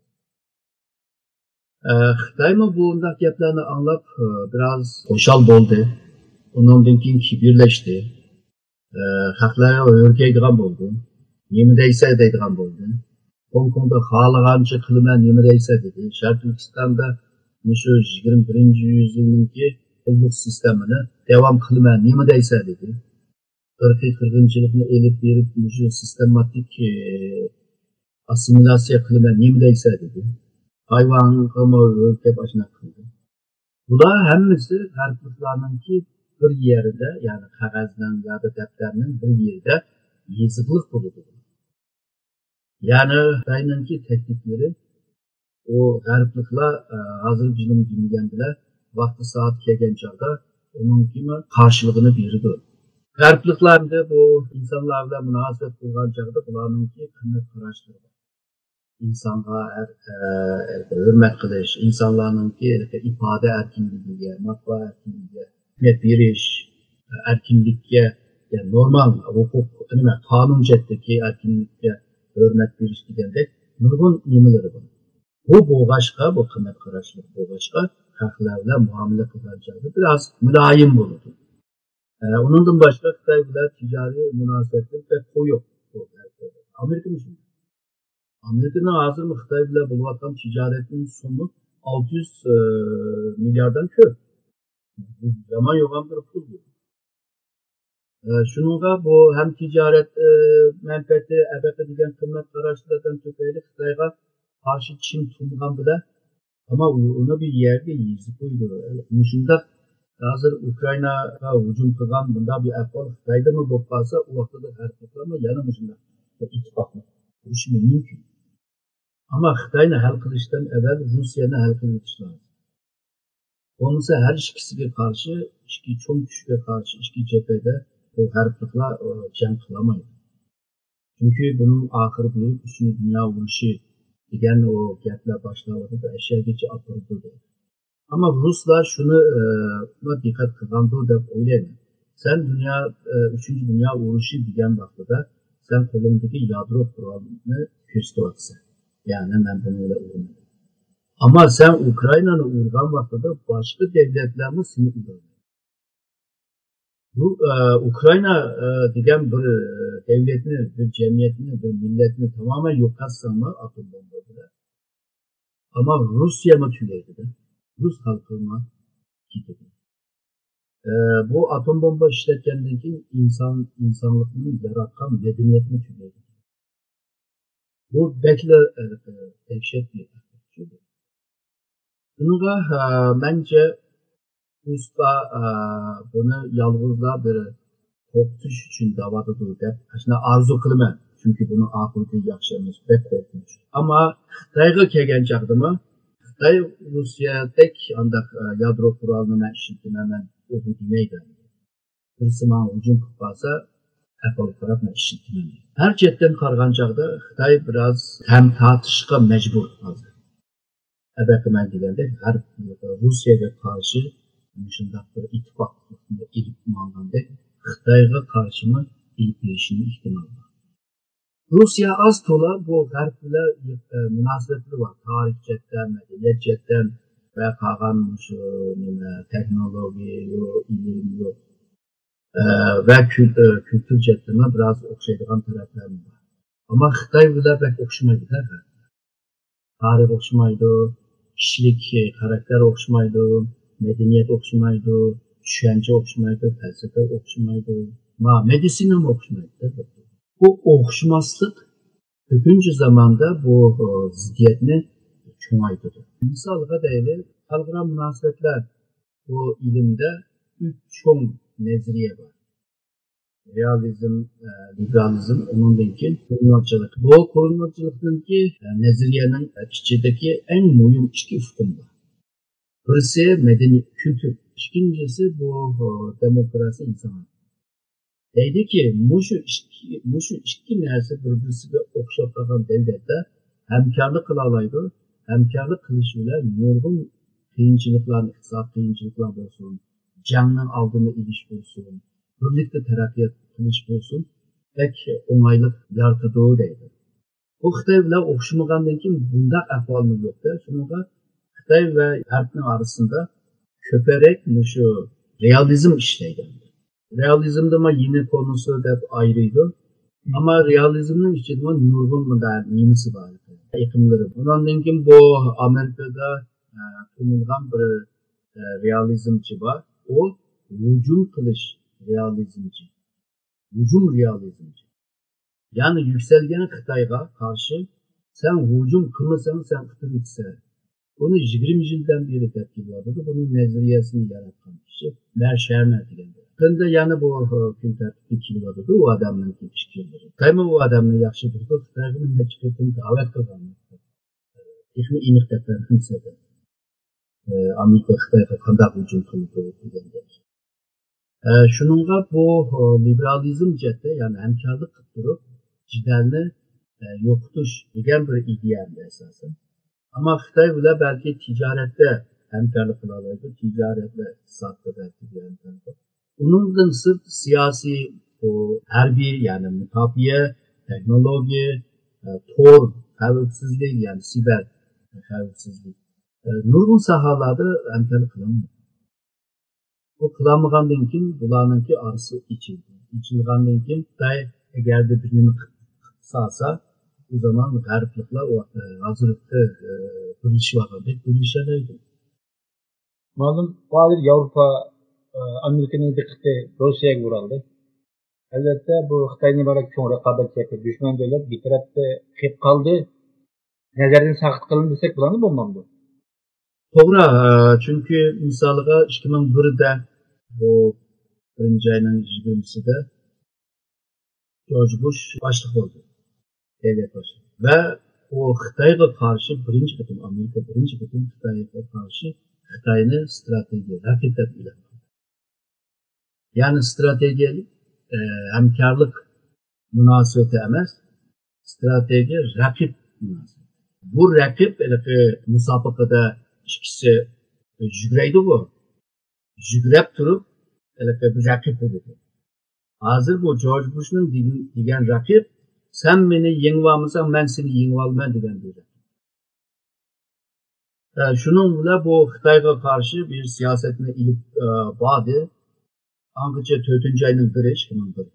ئە، خىتايمۇ بۇنداق گەپلەرنى ئاڭلاپ، ئە، بىراز خۇشال بولدى. ئۇنىڭدىن كېيىن كىبىرلەشتى. ئە، خەقلەرگە ھۆركەيدىغان بولدى. نېمە دەيسە دەيدىغان بولدى. خوڭكوڭدا خالىغانچە قىلىمەن، نېمە دەيسە دېدى. شەرقىي تۈركىستاندا مۇشۇ يىگىرمە بىرىنچى يۈزيىلنىڭكى قۇللۇق سىستېمىنى داۋام قىلىمەن، نېمە دەيسە دېدى. ئىرقىي قىرغىنچىلىقنى ئېلىپ بېرىپ، مۇشۇ سىستېماتىك، ئە، ئاسسىمىلياتسىيە قىلىمەن، نېمە دەيسە دېدى. تايۋانغىمۇ ئۆركەپ ئاشۇنداق قىلدى. بۇلار ھەممىسى غەربلىكلارنىڭكى بىر يېرىدە، يەنى قەغەزنىڭ يادا دەپتەرنىڭ بىر يېرىدە يېزىقلىق بولىدۇ. يەنى خىتاينىڭكى تەكلىپلىرى، ئۇ غەربلىكلار، ئە، ھازىر بىلىم دېمىگەن بىلەن، ۋاقتى سائەت كەلگەن چاغدا ئۇنىڭكىمۇ قارشىلىقىنى بېرىدۇ. غەربلىكلەر ئەمدى بۇ ئىنسانلار بىلەن مۇناسىۋەت قىلغان چاغدا بۇلارنىڭكى قىممەت قاراشلىرى بار. ئىنسانغا ئەر-، ئە، ھۆرمەت قىلىش، ئىنسانلارنىڭكى ئىپادە ئەركىنلىكىگە، مەتبۇئات ئەركىنلىكىگە ئەھمىيەت بېرىش، ئەركىنلىككە، يەنى نورمال ھوقۇق، نېمە، قانۇن جەھەتتىكى ئەركىنلىككە ھۆرمەت بېرىش دېگەندەك نۇرغۇن نېمىلىرى بار. بۇ بولغاچقا، بۇ قىممەت قاراشلىق بولغاچقا، خەقلەر بىلەن مۇئامىلە قىلغان چاغدا بىراز مۇلايىم بولىدۇ. ئە، ئۇنىڭدىن باشقا خىتاي بىلەن تىجارىي مۇناسىۋەتلىرى بەك قويۇق. ئامېرىكىمۇ شۇنداق. ئامېرىكىنىڭ ھازىرمۇ خىتاي بىلەن بولۇۋاتقان تىجارەتنىڭ سوممىسى ئالتە يۈز، ئە، مىلياردتىن كۆپ. بۇ يامان يوغان بىر پۇل بۇ. ئە، شۇنىڭغا بۇ ھەم تىجارەت، ئە، مەنپەئەتى، ئەبەقە دېگەن قىممەت قاراشلاردىن تۈپەيلى خىتايغا قارشى چىڭ تۇرمىغان بىلەن، ئەمما ئۇ-، ئۇنى بىر يەرگە يېزىپ قويىدۇ. مۇشۇنداق ھازىر ئۇكرائىناغا ھۇجۇم قىلغان بۇنداق بىر ئەھۋال خىتايدىمۇ بولۇپ قالسا، ئۇ ۋاقتىدا غەربلىكلەرمۇ يەنە مۇشۇنداق بىر ئىتتىپاقلىق قۇرۇشى مۇمكىن. ئەمما خىتاينى ھەل قىلىشتىن ئەۋۋەل روسىيەنى ھەل قىلىۋېتىش لازىم. بولمىسا ھەر ئىككىسىگە قارشى، ئىككى چوڭ كۈچكە قارشى ئىككى جەبھىدە بۇ غەربلىكلەر، ئە، جەڭ قىلالمايدۇ. چۈنكى بۇنىڭ ئاخىرى بېرىپ ئۈچىنچى دۇنيا ئۇرۇشى دېگەن ئۇ گەپلەر باشلاۋاتىدۇ، ئەشەگىچە ئاپىرىدۇ دەيدۇ. ئەمما رۇسلار شۇنى، ئە، دىققەت قىلغاندۇ دەپ ئويلايمەن. سەن دۇنيا، ئە، ئۈچىنچى دۇنيا ئۇرۇشى دېگەن ۋاقتىدا سەن قولۇڭدىكى يادرو قورالىنى كۆرسىتىۋاتىسەن. يەنى مەن بۇنى بىلەن ئۇرىمەن. ئەمما سەن ئۇكرائىنانى ئۇرغان ۋاقتىدا باشقا دۆلەتلەرمۇ سېنى ئۇرىدۇ. بۇ، ئە، ئۇكرائىنا، ئە، دېگەن بىر، ئە، دۆلەتنى، بىر جەمئىيەتنى، بىر مىللەتنى تامامەن يوقاتساڭمۇ ئاتوم بومبا بىلەن، ئەمما روسىيەمۇ تۈگەيدۇ-دە. رۇس خەلقىمۇ كېتىدۇ. ئە، بۇ ئاتوم بومبا ئىشلەتكەندىن كېيىن ئىنسان، ئىنسانلىقنىڭ ياراتقان مەدەنىيەتمۇ تۈگەيدۇ. بۇ بەكلا، ئە، دەھشەت بىر ئەھۋال. شۇنىڭغا، ئە، مەنچە، رۇسلار، ئە، بۇنى يالغۇزلا بىر قورقۇتۇش ئۈچۈن دەۋاتىدۇ دەپ، ئاشۇنداق ئارزۇ قىلىمەن. چۈنكى بۇنىڭ ئاقىۋىتى ياخشى ئەمەس، بەك قورقۇنچ. ئەمما خىتايغا كەلگەن چاغدىمۇ، خىتاي رۇسىيەدەك ئانداق، ئە، يادرو قورالىنى مەن ئىشلىتىمەن، مەن ئۇ دېمەيدۇ. بىرسى ماڭا ھۇجۇم قىلىپ قالسا، ئەھۋالغا قاراپ مەن ئىشلىتىمەن. ھەر جەھەتتىن قارىغان چاغدا خىتاي بىراز تەم تارتىشقا مەجبۇر ھازىر. ئەبەقىمەن دېگەندەك، غەرب رۇسىيەگە قارشى مۇشۇنداق بىر ئىتتىپاقلىقنى ئېلىپ ماڭغاندەك، خىتايغا قارشىمۇ ئېلىپ بېرىشىنىڭ ئېھتىمالى بار. روسىيە ئاز تولا بۇ غەرب بىلەن، ئە، مۇناسىۋەتلىرى بار. تارىخ جەھەتتىن، مەدەنىيەت جەھەتتىن ۋە قالغان مۇشۇ نېمە، تېخنولوگىيە يوق، ئىلىم يوق، ئە، ۋە كۈل-، ئە، كۈلتۈر جەھەتتىنمۇ بىراز ئوخشايدىغان تەرەپلەرمۇ بار. ئەمما خىتاي بىلەن بەك ئوخشىمايدۇ-دە غەرب. تارىخ ئوخشىمايدۇ، كىشىلىك خاراكتېر ئوخشىمايدۇ، مەدەنىيەت ئوخشىمايدۇ، چۈشەنچە ئوخشىمايدۇ، پەلسەپە ئوخشىمايدۇ. ما، مېدىتسىنىمۇ ئوخشىمايدۇ. بۇ ئوخشىماسلىق كۆپىنچە زاماندا بۇ، ئۇ، زىددىيەتنى چوڭايتىدۇ. مىسالغا دەيلى، خەلقئارا مۇناسىۋەتلەر، بۇ ئىلىمدە ئۈچ چوڭ نەزەرىيە بار. رېئالىزم، ئە، لىبېرالىزم، ئۇنىڭدىن كېيىن قۇرۇلمىچىلىق. بۇ قۇرۇلمىچىلىقنىڭكى، ئە، نەزەرىيەنىڭ ئىچىدىكى ئەڭ مۇھىم ئىككى ئۇقۇم بار. بىرسى مەدەنىي كۈلتۈر، ئىككىنچىسى بۇ، ئە، دېموكراسىيە، ئىنسان ھەققى. دەيدۇكى، مۇشۇ ئىككى، مۇشۇ ئىككى نەرسە بىر-بىرسىگە ئوخشاپ قالغان دەۋردە ھەمكارلىق قىلالايدۇ. ھەمكارلىق قىلىش بىلەن نۇرغۇن قىيىنچىلىقلارنى، ئىقتىساد قىيىنچىلىقلار بولسۇن، جەڭنىڭ ئالدىنى ئېلىش بولسۇن، بىرلىكتە تەرەققىيات قىلىش بولسۇن، بەك ئوڭايلىق يارىتىدۇ دەيدۇ. بۇ خىتاي بىلەن ئوخشىمىغاندىن كېيىن بۇنداق ئەھۋالمۇ يوق-دە. شۇنىڭغا خىتاي ۋە غەربنىڭ ئارىسىدا كۆپرەك مۇشۇ رېئالىزم ئىشلەيدۇ. رېئالىزمدىمۇ يېڭى كونىسى دەپ ئايرىيدۇ. ئەمما رېئالىزمنىڭ ئىچىدىمۇ نۇرغۇن مۇنداق نېمىسى بار، ئېقىملىرى. ئۇنىڭدىن كېيىن بۇ ئامېرىكىدا، ئە، تونۇلغان بىر، ئە، رېئالىزمچى بار. ئۇ ھۇجۇم قىلىش رېئالىزمچى. ھۇجۇم رېئالىزمچى. يەنى يۈكسەلگەن خىتايغا قارشى سەن ھۇجۇم قىلمىساڭ، سەن قۇتۇلۇۋېتىسەن. بۇنى يىگىرمە يىلدىن بېرى دەپ كېلىۋاتىدۇ. بۇنىڭ نەزەرىيەسىنى ياراتقان كىشى مەر شەرمە دېگەن. يېقىندا يەنە بۇ، ئۇ، كۈن تەرتىپكە كېلىۋاتىدۇ، ئۇ ئادەمنىڭ پىكىرلىرى. خىتايمۇ ئۇ ئادەمنى ياخشى بىلىدۇ، خىتايغىمۇ نەچچە قېتىم دەۋەت قىلغان. تېخىمۇ ئېنىق دەپ بەرمىسە، ئامېرىكا خىتايغا قانداق ھۇجۇم قىلىدۇ دېگەندەك. ئە، شۇنىڭغا بۇ، ئۇ، لىبېرالىزم جەھەتتە، يەنى ھەمكارلىق قىلىپ تۇرۇپ، جېدەلنى، ئە، يوقىتىش دېگەن بىر ئىدىيە ئەمدى ئاساسەن. ئەمما خىتاي بىلەن بەلكى تىجارەتتە ھەمكارلىق قىلالايدۇ، تىجارەت ۋە ئىقتىسادتا بەلكى بىر ھەمكارلىق. ئۇنىڭدىن سىرت سىياسىي، ئۇ، ھەربىي، يەنى مۇداپىئە، تېخنولوگىيە، ئە، تور خەۋپسىزلىك، يەنى سىبېر خەۋپسىزلىك، ئە، نۇرغۇن ساھەلەردە ھەمكارلىق قىلالمايدۇ. بۇ قىلالمىغاندىن كېيىن بۇلارنىڭكى ئارىسى ئېچىلدى. ئېچىلغاندىن كېيىن خىتاي ئەگەردە بىر نېمە قىلىپ سالسا، ئۇ زامان غەربلىكلەر ئۇ، ئە، ھازىرقى، ئە، بىرلىشىۋالغاندەك بىرلىشەلەيدۇ. مەلۇم، ھازىر ياۋروپا، ئە، ئامېرىكىنىڭ دىققىتى روسىيەگە بۇرالدى. ئەلۋەتتە، بۇ خىتاينى بارا چوڭ رىقابەتچى، دۈشمەن دۆلەت بىر تەرەپتە قېلىپ قالدى. نەزەردىن ساقىت قىلىندى دېسەك بولامدۇ، بولمامدۇ؟ توغرا، ئە، چۈنكى مىسالىغا ئىككى مىڭ بىردە بۇ بىرىنچى ئاينىڭ يىگىرمىسىدە جورج بۇش باشلىق بولدى، دۆلەت باشلىقى. ۋە ئۇ خىتايغا قارشى بىرىنچى قېتىم، ئامېرىكا بىرىنچى قېتىم خىتايغا قارشى خىتاينى ستراتېگىيە رەقىب دەپ ئېلان قىلدى. يەنى ستراتېگىيە، ئە، ھەمكارلىق مۇناسىۋىتى ئەمەس، ستراتېگىيە رەقىب مۇناسىۋىتى. بۇ رەقىب ھېلىقى مۇسابىقىدە ئىككىسى يۈگۈرەيدىغۇ، يۈگۈرەپ تۇرۇپ ھېلىقى بىر رەقىب بولىدۇ. ھازىر بۇ جورج بۇشنىڭ دېگەن، دېگەن رەقىب، سەن مېنى يېڭىۋالمىساڭ، مەن سېنى يېڭىۋالىمەن دېگەن بىر رەقىب. ئە، شۇنىڭ بىلەن بۇ خىتايغا قارشى بىر سىياسەتنى ئېلىپ، ئە، باردى. ئاڭغىچە تۆتىنچى ئاينىڭ بىرى، ئىككى مىڭ بىر،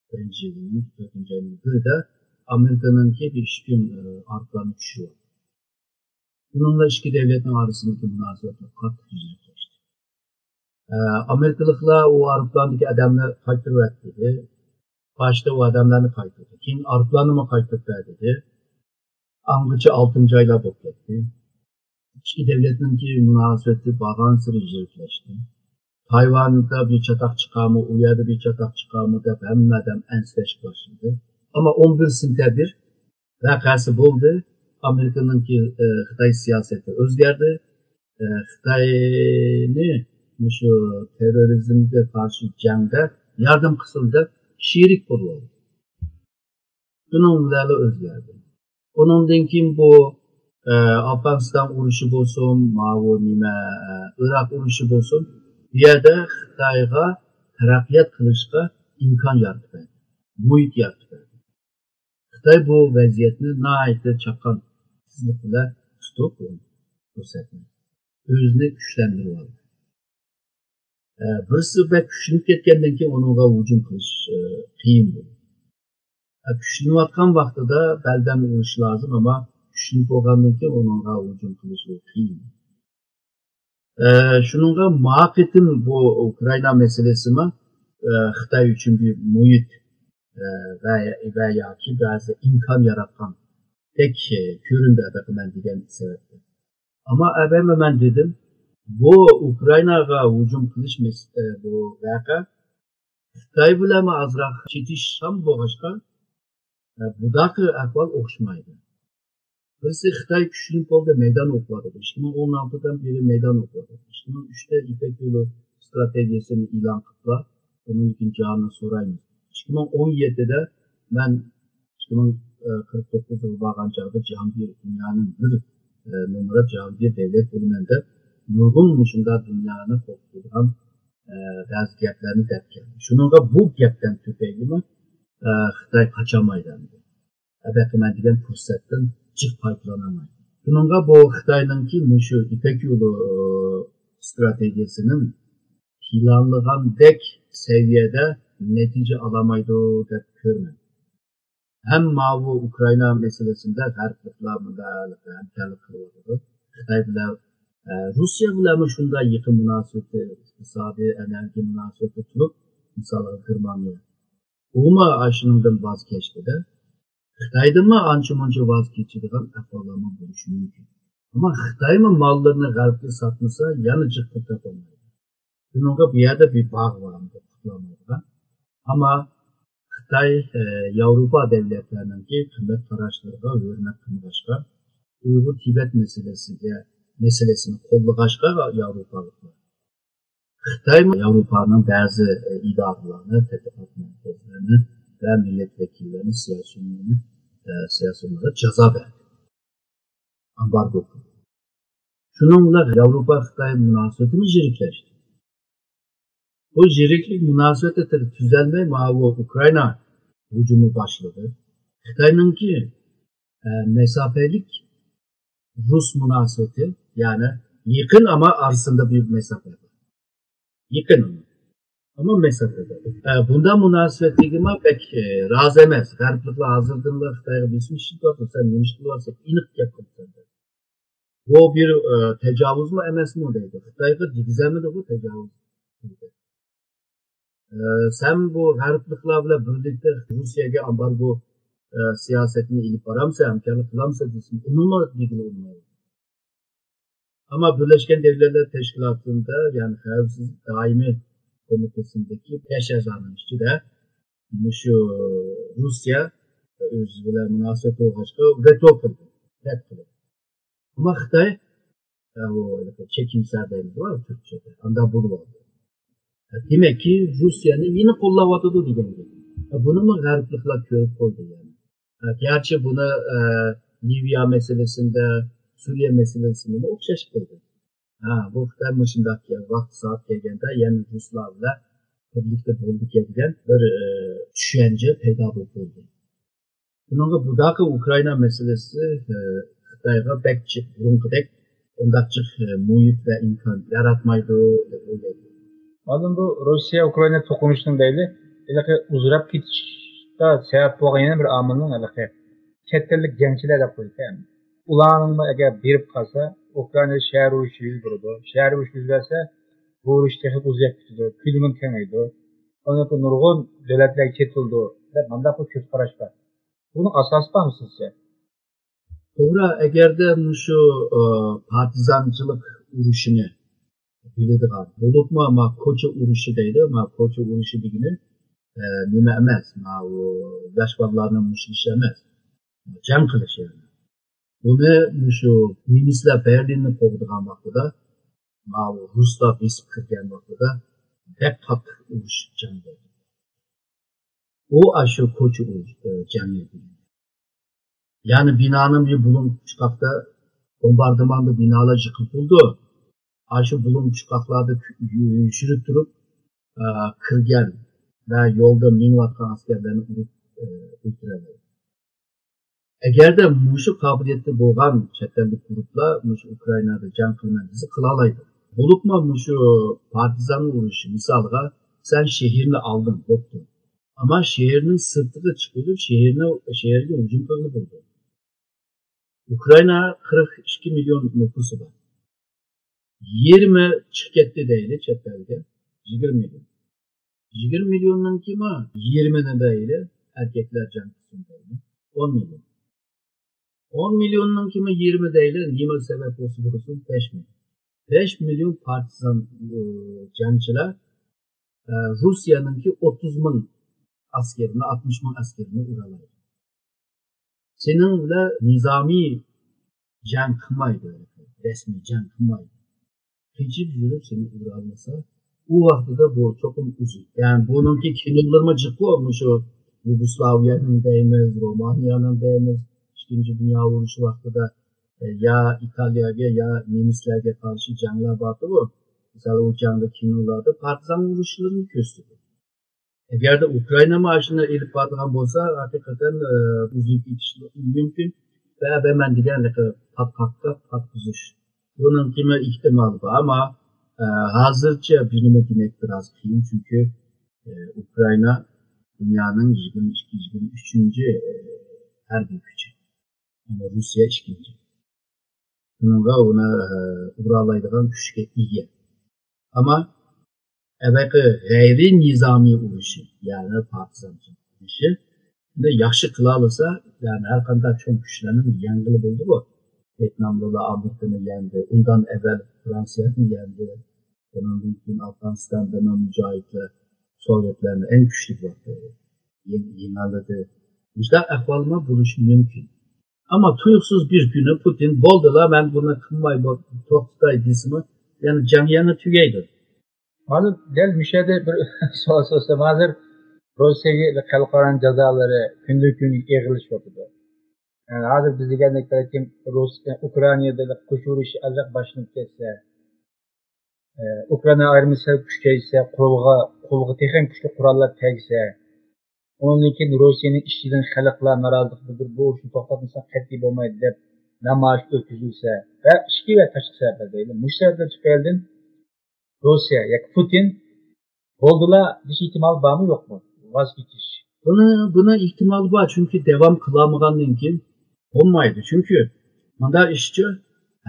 بىرىنچى يىلىنىڭ تۆتىنچى ئاينىڭ بىرىدە ئامېرىكىنىڭكى بىر ئىككى كۈن، ئە، ئايروپىلانى چۈشۈرۈۋالدى. بۇنىڭ بىلەن ئىككى دۆلەتنىڭ ئارىسىدىكى مۇناسىۋەتلەر قاتتىق يۈزلۈكلەشتى. ئە، ئامېرىكىلىقلار ئۇ ئايروپىلاندىكى ئادەمنى قايتۇرۇۋەت دېدى. باشتا ئۇ ئادەملەرنى قايتۇردى. كېيىن ئايروپىلاننىمۇ قايتۇرۇپ بەر دېدى. ئاڭغىچە ئالتىنچى ئايلار بولۇپ كەتتى. ئىككى دۆلەتنىڭكى مۇناسىۋىتى بارغانسېرى يىرىكلەشتى. تايۋاندا بىر چاتاق چىقارمۇ، ئۇ يەردە بىر چاتاق چىقارمۇ دەپ ھەممە ئادەم ئەنسىرەشكە باشلىدى. ئەمما ئون بىر سېنتەبىر ۋەقەسى بولدى. ئامېرىكىنىڭكى، ئە، خىتاي سىياسىتى ئۆزگەردى. ئە، خىتاينى مۇشۇ تېررورىزمگە قارشى جەڭدە ياردەم قىلسۇن دەپ شېرىك بولۇۋالدى. شۇنىڭ بىلەنلا ئۆزگەردى. ئۇنىڭدىن كېيىن بۇ، ئە، ئافغانىستان ئۇرۇشى بولسۇن، ماۋۇ نېمە، ئە، ئىراق ئۇرۇشى بولسۇن، بۇ يەردە خىتايغا تەرەققىيات قىلىشقا ئىمكان يارىتىپ بەردى. مۇھىت يارىتىپ بەردى. خىتاي بۇ ۋەزىيەتنى ناھايىتى چاققان تېزلىك بىلەن تۇتۇپ، پۇرسەتنى ئۆزىنى كۈچلەندۈرۈۋالدى. ئە، بىرسى بەك كۈچلىنىپ كەتكەندىن كېيىن ئۇنىڭغا ھۇجۇم قىلىش، ئە، قىيىن بولىدۇ. ئە، كۈچلىنىۋاتقان ۋاقتىدا بەلدەن ئۇرۇش لازىم، ئەمما كۈچلىنىپ بولغاندىن كېيىن ئۇنىڭغا ھۇجۇم قىلىش ئۇ قىيىن. ئە، شۇنىڭغا ما قېتىم بۇ ئۇكرائىنا مەسىلىسىمۇ، ئە، خىتاي ئۈچۈن بىر مۇھىت، ئە، ۋە، ۋە ياكى بەزى ئىمكان ياراتقاندەك، ئە، كۆرۈندى بېقىمەن دېگەن سەۋەبتىن. ئەمما ئەبەمە مەن دېدىم، بۇ ئۇكرائىناغا ھۇجۇم قىلىش مەس-، ئە، بۇ ۋەقە خىتاي بىلەنمۇ ئازراق چېتىشسام بولغاچقا، ئە، بۇداقى ئەھۋال ئوخشىمايدۇ. بىرسى خىتاي كۈچلىنىپ بولدى، مەيدان ئوقۇۋاتىدۇ. ئىككى مىڭ ئون ئالتىدىن بېرى مەيدان ئوقۇۋاتىدۇ. ئىككى مىڭ ئۈچتە يىپەك يولى ستراتېگىيەسىنى ئېلان قىلىپلا، ئۇنىڭدىن كېيىن جاۋابنى سورايمىز. ئىككى مىڭ ئون يەتتىدە مەن ئىككى مىڭ قىرىق توققۇزغا بارغان چاغدا جاھانگىر دۇنيانىڭ بىر، ئە، نومۇرى جاھانگىر دەۋلەت بولىمەن دەپ، نۇرغۇن مۇشۇنداق دۇنيانى قورقۇتىدىغان، ئە، بەزى گەپلەرنى دەپ كەلدى. شۇنىڭغا بۇ گەپتىن تۈپەيلىمۇ، ئە، خىتاي قاچالمايدۇ ئەمدى. ئەبەقىمەن دېگەن پۇرسەتتىن جىق پايدىلانالمايدۇ. شۇنىڭغا بۇ خىتاينىڭكى مۇشۇ يىپەك يولى، ئە، ستراتېگىيەسىنىڭ پىلانلىغاندەك سەۋىيەدە نەتىجە ئالالمايدۇ دەپ كۆرىمەن. ھەم ماۋۇ ئۇكرائىنا مەسىلىسىدە غەربلىكلەر مۇنداق ھەمكارلىق قىلىۋاتىدۇ. خىتاي بىلەن، ئە، روسىيە بىلەنمۇ شۇنداق يېقىن مۇناسىۋىتى، ئىقتىسادىي، ئەنئەنىۋى مۇناسىۋىتى تۇرۇپ، مىسالغا گېرمانىيە. ئۇمۇ ئاشۇنىڭدىن ۋاز كەچتىدە. خىتايدىنمۇ ئانچە مۇنچە ۋاز كېچىدىغان ئەھۋاللارمۇ بولۇشى مۇمكىن. ئەمما خىتايمۇ ماللىرىنى غەربكە ساتمىسا، يەنە جىق پۇل تاپالمايدۇ. بۇنىڭغا بۇ يەردە بىر باغ بار، ئۇنى قۇتۇلالمايدىغان. ئەمما خىتاي، ئە، ياۋروپا دۆلەتلىرىنىڭكى قىممەت قاراشلىرىغا ھۆرمەت قىلمىغاچقا، ئۇيغۇر تىبەت مەسىلىسىگە، مەسىلىسىنى قوللىغاچقا ياۋروپالىقلار، خىتايمۇ ياۋروپانىڭ بەزى، ئە، ئىدارىلەرنى، تەتقىقات مەركەزلىرىنى ۋە مىللەت ۋەكىللىرىنى، سىياسىيونلارنى، ئە، سىياسىيونلارغا جازا بەردى. ئامبارگو قىلدى. شۇنىڭ بىلەن ياۋروپا خىتاي مۇناسىۋىتىمۇ يىرىكلەشتى. بۇ يىرىكلىك مۇناسىۋىتى تۈزەلمەي ماۋۇ ئۇكرائىنا ھۇجۇمى باشلىدى. خىتاينىڭكى، ئە، مەساپىلىك رۇس مۇناسىۋىتى، يەنى يېقىن، ئەمما ئارىسىدا بىر مەساپە بار. يېقىن ئەمما، ئەمما مەسىلە بار. ئە، بۇنداق مۇناسىۋەتلىكىمۇ بەك، ئە، رازى ئەمەس. غەربلىكلەر ھازىردىنلا خىتايغا بېسىم ئىشلىتىۋاتىدۇ، سەن نېمە ئىش قىلىۋاتىسەن، ئېنىق گەپ قىلىسەن دەپ. بۇ بىر، ئە، تاجاۋۇزمۇ ئەمەسمۇ دەيدۇ. خىتايغا دېگۈزەلمىدى بۇ تاجاۋۇز. ئە، سەن بۇ غەربلىكلەر بىلەن بىرلىكتە روسىيەگە ئامبارگو، ئە، سىياسەتنى ئېلىپ بارامسەن، ھەمكارلىق قىلامسەن دېسىمۇ، ئۇنىمۇ دېگىلى ئۇنىمايدۇ. ئەمما بىرلەشكەن دۆلەتلەر تەشكىلاتىدا، يەنى خەۋپسىزلىك دائىمىي كومىتېتىدىكى بەش ئەزانىڭ ئىچىدە مۇشۇ روسىيە ئۆزى بىلەن مۇناسىۋەت بولغاچقا ۋېتو قىلدى، رەت قىلدى. ئەمما خىتاي، ئە، ئۇ چېكىنسە دەيمىزغۇ تۈركچىدە، ئانداق بولۇۋالدى. دېمەككى، روسىيەنى يەنە قوللاۋاتىدۇ دېگەن گەپ. بۇنىمۇ غەربلىكلەر كۆرۈپ قويدى يەنى. گەرچە بۇنى، ئە، لىۋىيە مەسىلىسىندە، سۈرىيە مەسىلىسىندىمۇ ئوخشاش قىلدى. ھە، بۇ خىتاي مۇشۇنداق ۋاقتى سائەت كەلگەندە يەنە رۇسلار بىلەن بىرلىكتە بولىدىكەن دېگەن بىر، ئە، چۈشەنچە پەيدا بولۇپ بولدى. بۇنىڭغا بۇداقى ئۇكرائىنا مەسىلىسى، ئە، خىتايغا بەك جىق، بۇرۇنقىدەك ئۇنداق جىق، ئە، مۇھىت ۋە ئىمكان ياراتمايدۇ دەپ ئويلايمەن. ئاندىن بۇ روسىيە ئۇكرائىنا توقۇنۇشىنىڭ دەيلى، ھېلىقى ئۇزىراپ كېتىشقا سەۋەب بولغان يەنە بىر ئامىلنىڭ ھېلىقى چەت ئەللىك جەڭچىلەر دەپ قويىدىكەن. ئۇلارنىڭمۇ ئەگەر بېرىپ قالسا، ئۇكرائىنادا شەھەر ئۇرۇشى يۈز بېرىدۇ. شەھەر ئۇرۇشى يۈز بەرسە، بۇ ئۇرۇش تېخى ئۇزىيىپ كېتىدۇ، كۆلىمى كېڭىيىدۇ. ئاندىن نۇرغۇن دۆلەتلەرگە چېتىلىدۇ دەپ مانداق بىر كۆز قاراش بار. بۇنىڭ ئاساسى بارمۇ سىزچە؟ توغرا، ئەگەردە مۇشۇ، ئى، پارتىزانچىلىق ئۇرۇشىنى بىلىدىغان، بولۇپمۇ ما كوچا ئۇرۇشى دەيدۇ، ما كوچا ئۇرۇشى دېگىنى، ئى، نېمە ئەمەس، ماۋۇ ياش بالىلارنى مۇشتلىشى ئەمەس، جەڭ قىلىش يەنى. بۇنى مۇشۇ نېمىسلەر بەرلىننى قوغدىغان ۋاقتىدا، ماۋۇ رۇسلار بېسىپ كىرگەن ۋاقتىدا بەك قاتتىق ئۇرۇش جەڭ بولدى. ئۇ ئاشۇ كوچا ئۇرۇش، ئى، جەڭى. يەنى بىنانىڭ بىر بۇلۇڭ پۇچقاقتا بومباردىماندا بىنالار يىقىلىپ بولىدۇ. ئاشۇ بۇلۇڭ پۇچقاقلاردا يوشۇرۇپ تۇرۇپ، ئە، كىرگەن، ۋە يولدا مېڭىۋاتقان ئەسكەرلەرنى ئۇرۇپ ئۆلتۈرەلەيدۇ. ئەگەردە مۇشۇ قابىلىيەتتە بولغان چەت ئەللىك گۇرۇپلار مۇشۇ ئۇكرائىنادا جەڭ قىلىمەن دېسە، قىلالايدۇ. بولۇپمۇ مۇشۇ پارتىزان ئۇرۇشى، مىسالغا، سەن شەھەرنى ئالدىڭ، بوپتۇ. ئەمما شەھەرنىڭ سىرتىغا چىقىۋېلىپ، شەھەرنى، شەھەرگە ھۇجۇم قىلغىلى بولىدۇ. ئۇكرائىنا قىرىق ئىككى مىليون نوپۇسى بار. يېرىمى چىقىپ كەتتى دەيلى چەت ئەلگە، يىگىرمە مىليون. يىگىرمە مىليوننىڭكىمۇ يېرىمىنى دەيلى، ئەركەكلەر جەڭ قىلسۇن دەيلى، ئون مىليون. ئون مىليوننىڭكىمۇ يېرىمى دەيلى، نېمە سەۋەب بولسا بولسۇن، بەش مىليون. بەش مىليون پارتىزان، ئى، جەڭچىلەر، ئە، روسىيەنىڭكى ئوتتۇز مىڭ ئەسكىرىنى، ئاتمىش مىڭ ئەسكىرىنى ئۇرالايدۇ. سېنىڭ بىلەن نىزامىي جەڭ قىلمايدۇ، رەسمىي جەڭ قىلمايدۇ. قېچىپ يۈرۈپ سېنى ئۇرالمىسا، ئۇ ۋاقتىدا بۇ چوقۇم ئۈزۈك. يەنى بۇنىڭكى كىنولىرىمۇ جىققۇ، مۇشۇ يۇگوسلاۋىيەنىڭ دەيمىز، رومانىيەنىڭ دەيمىز، ئىككىنچى دۇنيا ئۇرۇشى ۋاقتىدا، ئە، يا ئىتالىيەگە، يا نېمىسلەرگە قارشى جەڭلەر بارتىغۇ. مىسال، ئۇ جەڭدە كىنولاردا پارتىزان ئۇرۇشلىرىنى كۆرسىتىدۇ. ئەگەردە ئۇكرائىنا مانا شۇنى ئېلىپ بارىدىغان بولسا، ھەقىقەتەن، ئە، ئۈزۈلۈپ كېتىشى مۇمكىن. ۋە بەرمەن دېگەنلىكى پات-، پاتقاق پاتقۇزۇش. بۇنىڭكىمۇ ئېھتىمالى بار، ئەمما، ئە، ھازىرچە بۇنىمۇ دېمەك بىراز قىيىن، چۈنكى، ئە، ئۇكرائىنا دۇنيانىڭ يىگىرمە ئىككى، يىگىرمە ئۈچىنچى، ئە، ھەربىي كۈچى. ئەمما روسىيە ئىككىنچى. شۇنىڭغا ئۇنى، ئە، ئۇرالايدىغان كۈچكە ئىگە. ئەمما ئەۋەقى غەيرىي نىزامىي ئۇرۇشى، يەنى پارتىزانچىلىق ئۇرۇشى، بۇنى ياخشى قىلالىسا، يەنى ھەر قانداق چوڭ كۈچلەرنى يەڭگىلى بولىدۇ بۇ. ۋيېتناملىلار ئامېرىكىنى يەڭدى، ئۇندىن ئەۋۋەل فرانسىيەنى يەڭدى، ئۇنىڭدىن كېيىن ئافغانىستاندا مۇجاھىدلار سوۋېتلارنى ئەڭ كۈچلۈك ۋاقتى يېڭ-، يېڭەلىدى. مۇشۇنداق ئەھۋالمۇ بولۇشى مۇمكىن. ئەمما تۇيۇقسىز بىر كۈنى پۇتىن، «بولدىلا، مەن بۇنى قىلماي بو-، توختىتاي» دېسىمۇ، يەنە جەڭ يەنە تۈگەيدۇ. مانا دەل مۇشۇ يەردە بىر سوئال سورىسام، ھازىر روسىيەگە خەلقئارانىڭ جازالىرى كۈندىن كۈنگە ئېغىرلىشىۋاتىدۇ. يەنى ھازىر بىز دېگەندەك بەلكىم روس-، ئۇكرائىنادا قوشۇن ئۇرۇشى ئازراق باشلىنىپ كەتسە، ئە، ئۇكرائىنا ئارمىيەسى سەل كۈچەيسە، قولغا، قولغا تېخىمۇ كۈچلۈك قوراللار تەگسە، ئۇنىڭدىن كېيىن روسىيەنىڭ ئىچىدىن خەلقلەر نارازىلىق بىلدۈرۈپ، بۇ ئۇرۇشنى توختاتمىساق قەتئىي بولمايدۇ دەپ نامايىش ئۆتكۈزۈلسە ۋە ئىچكى ۋە تاشقى سەۋەبلەر دەيلى، مۇشۇ سەۋەبلەر تۈپەيلىدىن روسىيە ياكى پۇتىن بولدىلا دېيىش ئېھتىمالى بارمۇ يوقمۇ؟ ۋاز كېچىش. بۇنى، بۇنىڭ ئېھتىمالى بار، چۈنكى داۋام قىلالمىغاندىن كېيىن بولمايدۇ. چۈنكى مۇنداق ئىشچۇ،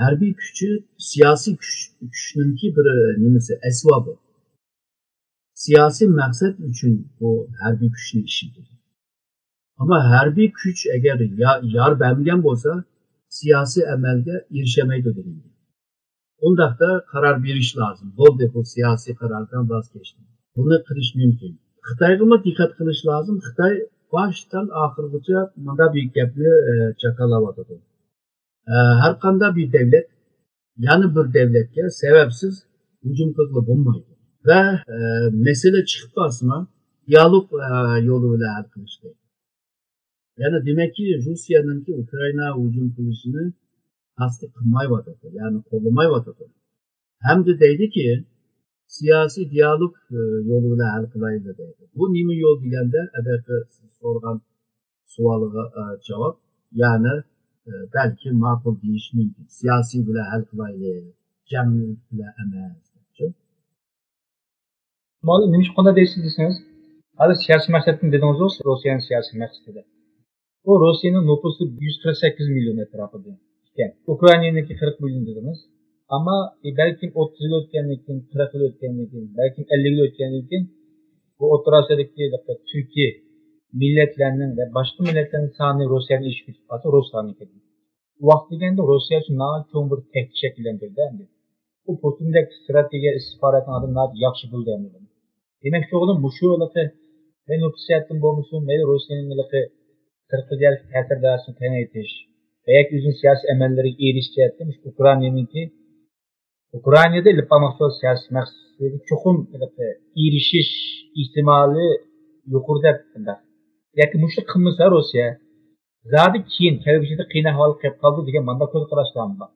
ھەربىي كۈچى سىياسىي كۈچ، كۈچنىڭكى بىر نېمىسى، ئەسۋابى. سىياسىي مەقسەت ئۈچۈن بۇ ھەربىي كۈچنى ئىشلىتىدۇ. ئەمما ھەربىي كۈچ ئەگەر يا-، يار بەرمىگەن بولسا، سىياسىي ئەمەلگە ئېرىشەلمەيدۇ دېگەن گەپ. ئۇنداقتا قارار بېرىش لازىم. بولدى، بۇ سىياسىي قاراردىن ۋاز كەچتى. بۇنى قىلىش مۇمكىن. خىتايغىمۇ دىققەت قىلىش لازىم. خىتاي باشتىن ئاخىرغىچە مۇنداق بىر گەپنى، ئە، جاكارلاۋاتىدۇ. ئە، ھەر قانداق بىر دەۋلەت يەنە بىر دەۋلەتكە سەۋەبسىز ھۇجۇم قىلغىلى بولمايدۇ. ۋە، ئە، مەسىلە چىقىپ قالسىمۇ، دىيالوگ، ئە، يولى بىلەن ھەل قىلىش كېرەك. يەنى دېمەككى، روسىيەنىڭكى ئۇكرائىناغا ھۇجۇم قىلىشىنى قەستى قىلمايۋاتىدۇ، يەنى قوللىمايۋاتىدۇ. ھەمدە دەيدىكى، سىياسىي دىيالوگ، ئە، يولى بىلەن ھەل قىلايلى دەيدۇ. بۇ نېمە يول دېگەندە، ئەبەقى سىز سورىغان سوئالغا، ئە، جاۋاب، يەنى، ئە، بەلكى ماقۇل دېيىش مۇمكىن. سىياسىي بىلەن ھەل قىلايلى، جەڭ بىلەن ئەمەس. مۇئەللىم، نېمىشقا قانداق دەيسىز دېسىڭىز، ھازىر سىياسىي مەقسەتنى دېدىڭىزغۇ، روسىيەنىڭ سىياسىي مەقسىتى دەپ. بۇ روسىيەنىڭ نوپۇسى يۈز قىرىق سەككىز مىليون ئەتراپىدا ئىكەن. ئۇكرائىنىنىڭكى قىرىق مىليون دېدىڭىز. ئەمما، ئى، بەلكىم ئوتتۇز يىل ئۆتكەندىن كېيىن، قىرىق يىل ئۆتكەندىن كېيىن، بەلكىم ئەللىك يىل ئۆتكەندىن كېيىن، بۇ ئوتتۇرا ئاسىيادىكى تۈركىي مىللەتلەرنىڭ ۋە باشقا مىللەتلەرنىڭ سانى روسىيەدىن ئېشىپ كېتىپ قالسا، رۇسلارنىڭكى. ئۇ ۋاقىت دېگەندە روسىيە ئۈچۈن ناھايىتى چوڭ بىر تەھدىت شەكىللەندۈردى ئەمدى. ئۇ پۇتىندەك ستراتېگىيە ئىستىخباراتنىڭ ئادىمى ناھايىتى ياخشى بىلدى ئەمدى بۇنى. دېمەكچى بولغىنىم مۇشۇ ھېلىقى مەيلى نوپۇس جەھەتتىن بولمىسۇن، مەيلى روسىيەنىڭ ھېلىقى سىرتقى جەھەتتىكى تەسىر دائىرىسىنى كېڭەيتىش ۋە ياكى ئۆزىنىڭ سىياسىي ئەمەللىرىگە ئېرىشىش جەھەتتىن مۇشۇ ئۇكرائىنانىڭكى، ئۇكرائىنادا ئېلىپ بارماقچى بولغان سىياسىي مەقسىتىگە چوقۇم ھېلىقى ئېرىشىش ئېھتىمالى يۇقىرى دەپ مۇنداق. ياكى مۇشۇنى قىلمىسا روسىيە زادى كېيىن كەلگۈسىدە قىيىن ئەھۋالغا قېلىپ قالىدۇ دېگەن مانداق كۆز قاراشلارمۇ بار.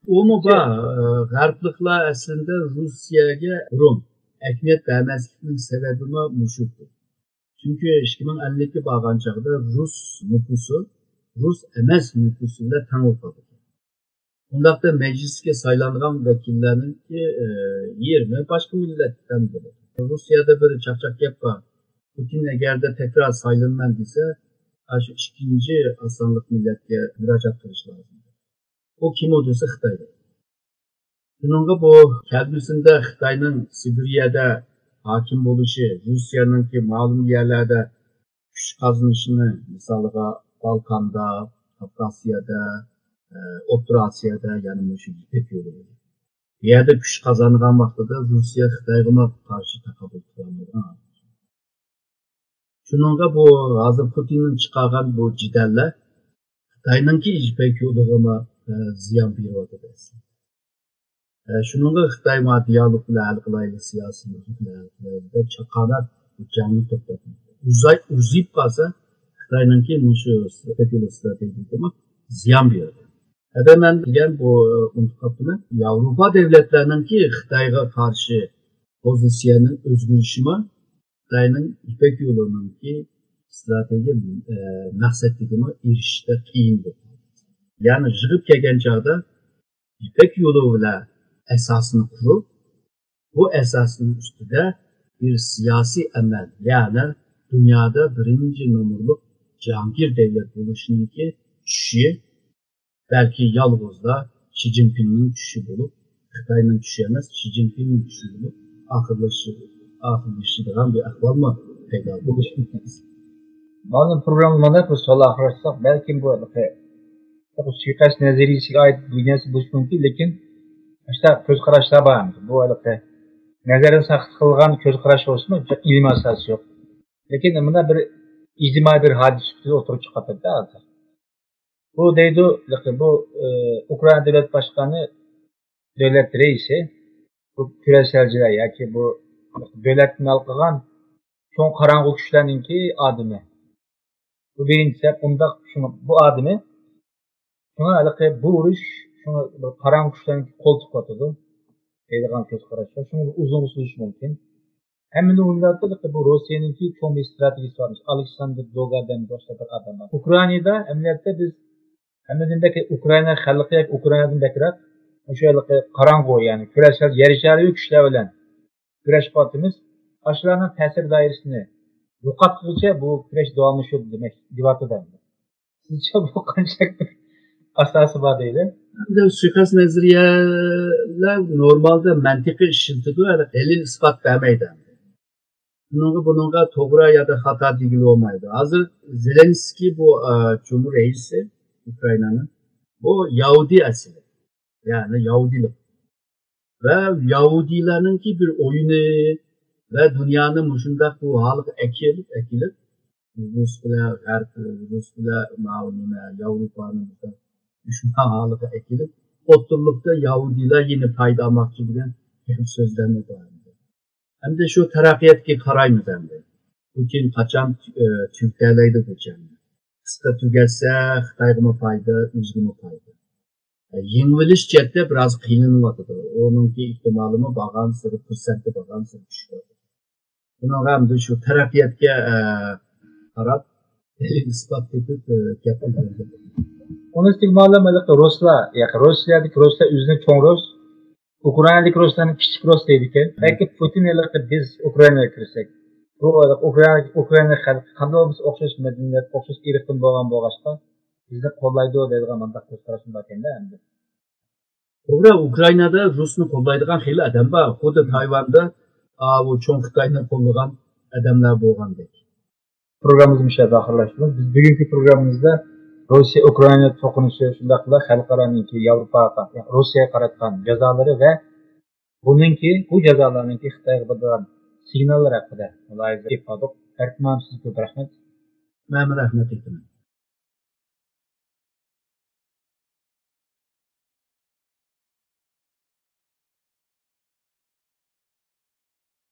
ئۇمۇ بار. ئى، غەربلىكلەر ئەسلىندە روسىيەگە بۇرۇن، ئەھمىيەت بەرمەسلىكنىڭ سەۋەبىمۇ مۇشۇ. چۈنكى ئىككى مىڭ ئەللىككە بارغان چاغدا رۇس نوپۇسى رۇس ئەمەس نوپۇسى بىلەن تەڭ بولۇپ قالىدۇ. ئۇنداقتا مەجلىسكە سايلانغان ۋەكىللەرنىڭكى، ئى، يېرىمى باشقا مىللەتتىن بولىدۇ. روسىيەدە بىر چاقچاق گەپ بار. پۇتىن ئەگەردە تەكرار سايلىنىمەن دېسە، ئاشۇ ئىككىنچى ئاسانلىق مىللەتكە مۇراجىئەت قىلىش لازىم. ئۇ كىم ئۇ دېسە، خىتايدۇر. شۇنىڭغا بۇ كەلگۈسىدە خىتاينىڭ سىبىرىيەدە ھاكىم بولۇشى، روسىيەنىڭكى مەلۇم يەرلەردە كۈچ قازىنىشىنى، مىسالىغا بالكاندا، كاپتاسىيەدە، ئە، ئوتتۇرا ئاسىيادا، يەنى مۇشۇ يىپەك يولى. بۇ يەردە كۈچ قازانغان ۋاقتىدا روسىيە خىتايغىمۇ قارشى تاقابىل تۇرالمايدىغان. شۇنىڭغا بۇ ھازىر پۇتىننىڭ چىقارغان بۇ جېدەللەر خىتاينىڭكى يىپەك يولىغىمۇ، ئە، زىيان بېرىۋاتىدۇ ئەسلىدە. ئە، شۇنىڭغا خىتاي ما دىيالوگ بىلەن ھەل قىلايلى، سىياسىي يول بىلەن ھەل قىلايلى دەپ چاقاناق جەڭنى توختاتمىدى. ئۇزاي-، ئۇزىيىپ قالسا، خىتاينىڭكى مۇشۇ ستراتېگىيە، ستراتېگىيەگىمۇ زىيان بېرىدۇ. ھەدە مەن دېگەن بۇ، ئۇنتۇپ قاپتىمەن. ياۋروپا دۆلەتلەرنىڭكى خىتايغا قارشى پوزىتسىيەنىڭ ئۆزگىرىشىمۇ خىتاينىڭ يىپەك يولىنىڭكى ستراتېگىيە، ئە، مەقسەتلىرىگىمۇ ئېرىشىشتە قىيىن بولدى. يەنى يىغىپ كەلگەن چاغدا يىپەك يولى بىلەن ئاساسنى قۇرۇپ، بۇ ئاساسنىڭ ئۈستىدە بىر سىياسىي ئەمەل، يەنى دۇنيادا بىرىنچى نومۇرلۇق جاھانگىر دۆلەت بولۇشنىڭكى چۈشى، بەلكى يالغۇزلا شى جىنپىڭنىڭ چۈشى بولۇپ، خىتاينىڭ چۈشى ئەمەس، شى جىنپىڭنىڭ چۈشى بولۇپ، ئاخىرلىشى-، ئاخىرلىشىدىغان بىر ئەھۋالمۇ پەيدا بولۇشى مۇمكىن. مانا پروگرامما مانا بىر سوئال ئاخىرلاشساق، بەلكىم بۇ ھېلىقى بۇ سۇيىقەست نەزەرىيىسىگە ئائىت بىر نەرسە بولۇشى مۇمكىن، لېكىن ئاشۇنداق كۆز قاراشلار بار. بۇ ھېلىقى نەزەردىن ساقىت قىلغان كۆز قاراش بولسىمۇ، ئىلمىي ئاساسى يوق. لېكىن مانا بىر ئىجتىمائىي بىر ھادىسە سۈپىتىدە ئوتتۇرىغا چىقىپ قالدى ھازىر. بۇ دەيدۇ، بۇ، ئى، ئۇكرائىنا دۆلەت باشقانى، دۆلەت رەئىسى، بۇ كۈرەشچىلەر ياكى بۇ دۆلەتنى ھەل قىلغان چوڭ قاراڭغۇ كۈچلەرنىڭكى ئادىمى. بۇ بىرىنچى سەۋەب، ئۇنداق شۇڭا بۇ ئادىمى، شۇڭا ھېلىقى بۇ ئۇرۇش، شۇڭا بىر قاراڭغۇ كۈچلەرنىڭكى قولى تۇتۇۋاتىدۇ دەيدىغان كۆز قاراش بار. شۇڭا ئۇزۇنغا سوزۇشى مۇمكىن. ھەممىنى ئويلاۋاتىدۇ، بۇ روسىيەنىڭكى چوڭ بىر ستراتېگىيىسى بار. ئالېكساندر دوگا دەپ باشقا بىر ئادەم بار. ئۇكرائىنادا ئەمەلىيەتتە بىز ھەممىدىن بەك ئۇكرائىنا خەلقى ياكى ئۇكرائىنادىن بەكرەك مۇشۇ ھېلىقى قاراڭغۇ، يەنى كۈرەشچىلەر، يەر شارى كۈچلەر بىلەن كۈرەشكە قاتىمىز. ئاشۇلارنىڭ تەسىر دائىرىسىنى يوقاتقۇچە بۇ كۈرەش داۋاملىشىدۇ دېمەك، دېيىۋاتىدۇ ئەمدى. سىزچە بۇ قانچىلىك بىر ئاساسى بار دەيلى؟ ئەمدى سۇيىقەست نەزەرىيەلەر نورمالدا مەنتىقىي ئىشلىتىدۇ، ھەلى دەلىل ئىسپات بەرمەيدۇ. بۇنىڭغا، بۇنىڭغا توغرا يا خاتا دېگىلى بولمايدۇ. ھازىر زېلېنسكىي بۇ، ئە، جۇمھۇر رەئىسى ئۇكرائىنانىڭ، بۇ ياھۇدىي ئەسلى. يەنى ياھۇدىيلىق. ۋە ياھۇدىيلارنىڭكى بىر ئويۇنى ۋە دۇنيانى مۇشۇنداق بۇ ھالغا ئەكېلىپ، ئەكېلىپ، رۇس بىلەن غەرب، رۇس بىلەن ماۋۇ نېمە، ياۋروپانى مۇشۇنداق دۈشمەن ھالىغا ئەكېلىپ، ئوتتۇرىلىقتا ياھۇدىيلار يەنە پايدا ئالماقچى دېگەن گەپ سۆزلەرمۇ بار. ئەمدى شۇ تەرەققىياتقا قارايمىز ئەمدى. پۇتىن قاچان، ئى، تۈگىتەلەيدۇ بۇ جەڭنى؟ قىسقا تۈگەتسە، خىتايغىمۇ پايدا، ئۆزىگىمۇ پايدا. ئە، يېڭىۋېلىش جەھەتتە بىراز قىينىلىۋاتىدۇ. ئۇنىڭكى ئېھتىمالىمۇ بارغانسېرى، پۇرسەتى بارغانسېرى چۈشۈپ بارىدۇ. بۇنىڭغا ئەمدى شۇ تەرەققىياتقا، ئە، قاراپ، دەلىل ئىسپات تېپىپ، ئە، گەپ قىلغان گەپ. ئۇنىڭ ئۈستىگە مەلۇم، ھېلىقى رۇسلار، ياكى روسىيەدىكى رۇسلار ئۆزىنى چوڭ رۇس، ئۇكرائىنادىكى رۇسلارنى كىچىك رۇس دەيدىكەن. بەلكى پۇتىن ھېلىقى بىز ئۇكرائىناغا كىرسەك، بۇ ئۇكرائىنا، ئۇكرائىنا خەلقى قانداق بولمىسا ئوخشاش مەدەنىيەت، ئوخشاش ئىرقتىن بولغان بولغاچقا، بىزنى قوللايدۇ دەيدىغان مۇنداق كۆز قاراشمۇ باركەندە ئەمدى. توغرا، ئۇكرائىنادا رۇسنى قوللايدىغان خېلى ئادەم بار. خۇددى تايۋاندا، ئاۋۇ چوڭ خىتاينى قوللىغان ئادەملەر بولغاندەك. پروگراممىمىزنى مۇشۇ يەردە ئاخىرلاشتۇرىمىز. بىز بۈگۈنكى پروگراممىمىزدا روسىيە ئۇكرائىنا توقۇنۇشى، شۇنداقلا خەلقئارانىڭكى ياۋروپاغا، روسىيەگە قاراتقان جازالىرى ۋە بۇنىڭكى، بۇ جازالارنىڭكى خىتايغا بېرىدىغان سىگناللىرى ھەققىدە مۇلاھىزە ئېلىپ باردۇق. ئەركىن مۇئەللىم، سىزگە كۆپ رەھمەت. مەنمۇ رەھمەت ئېيتىمەن.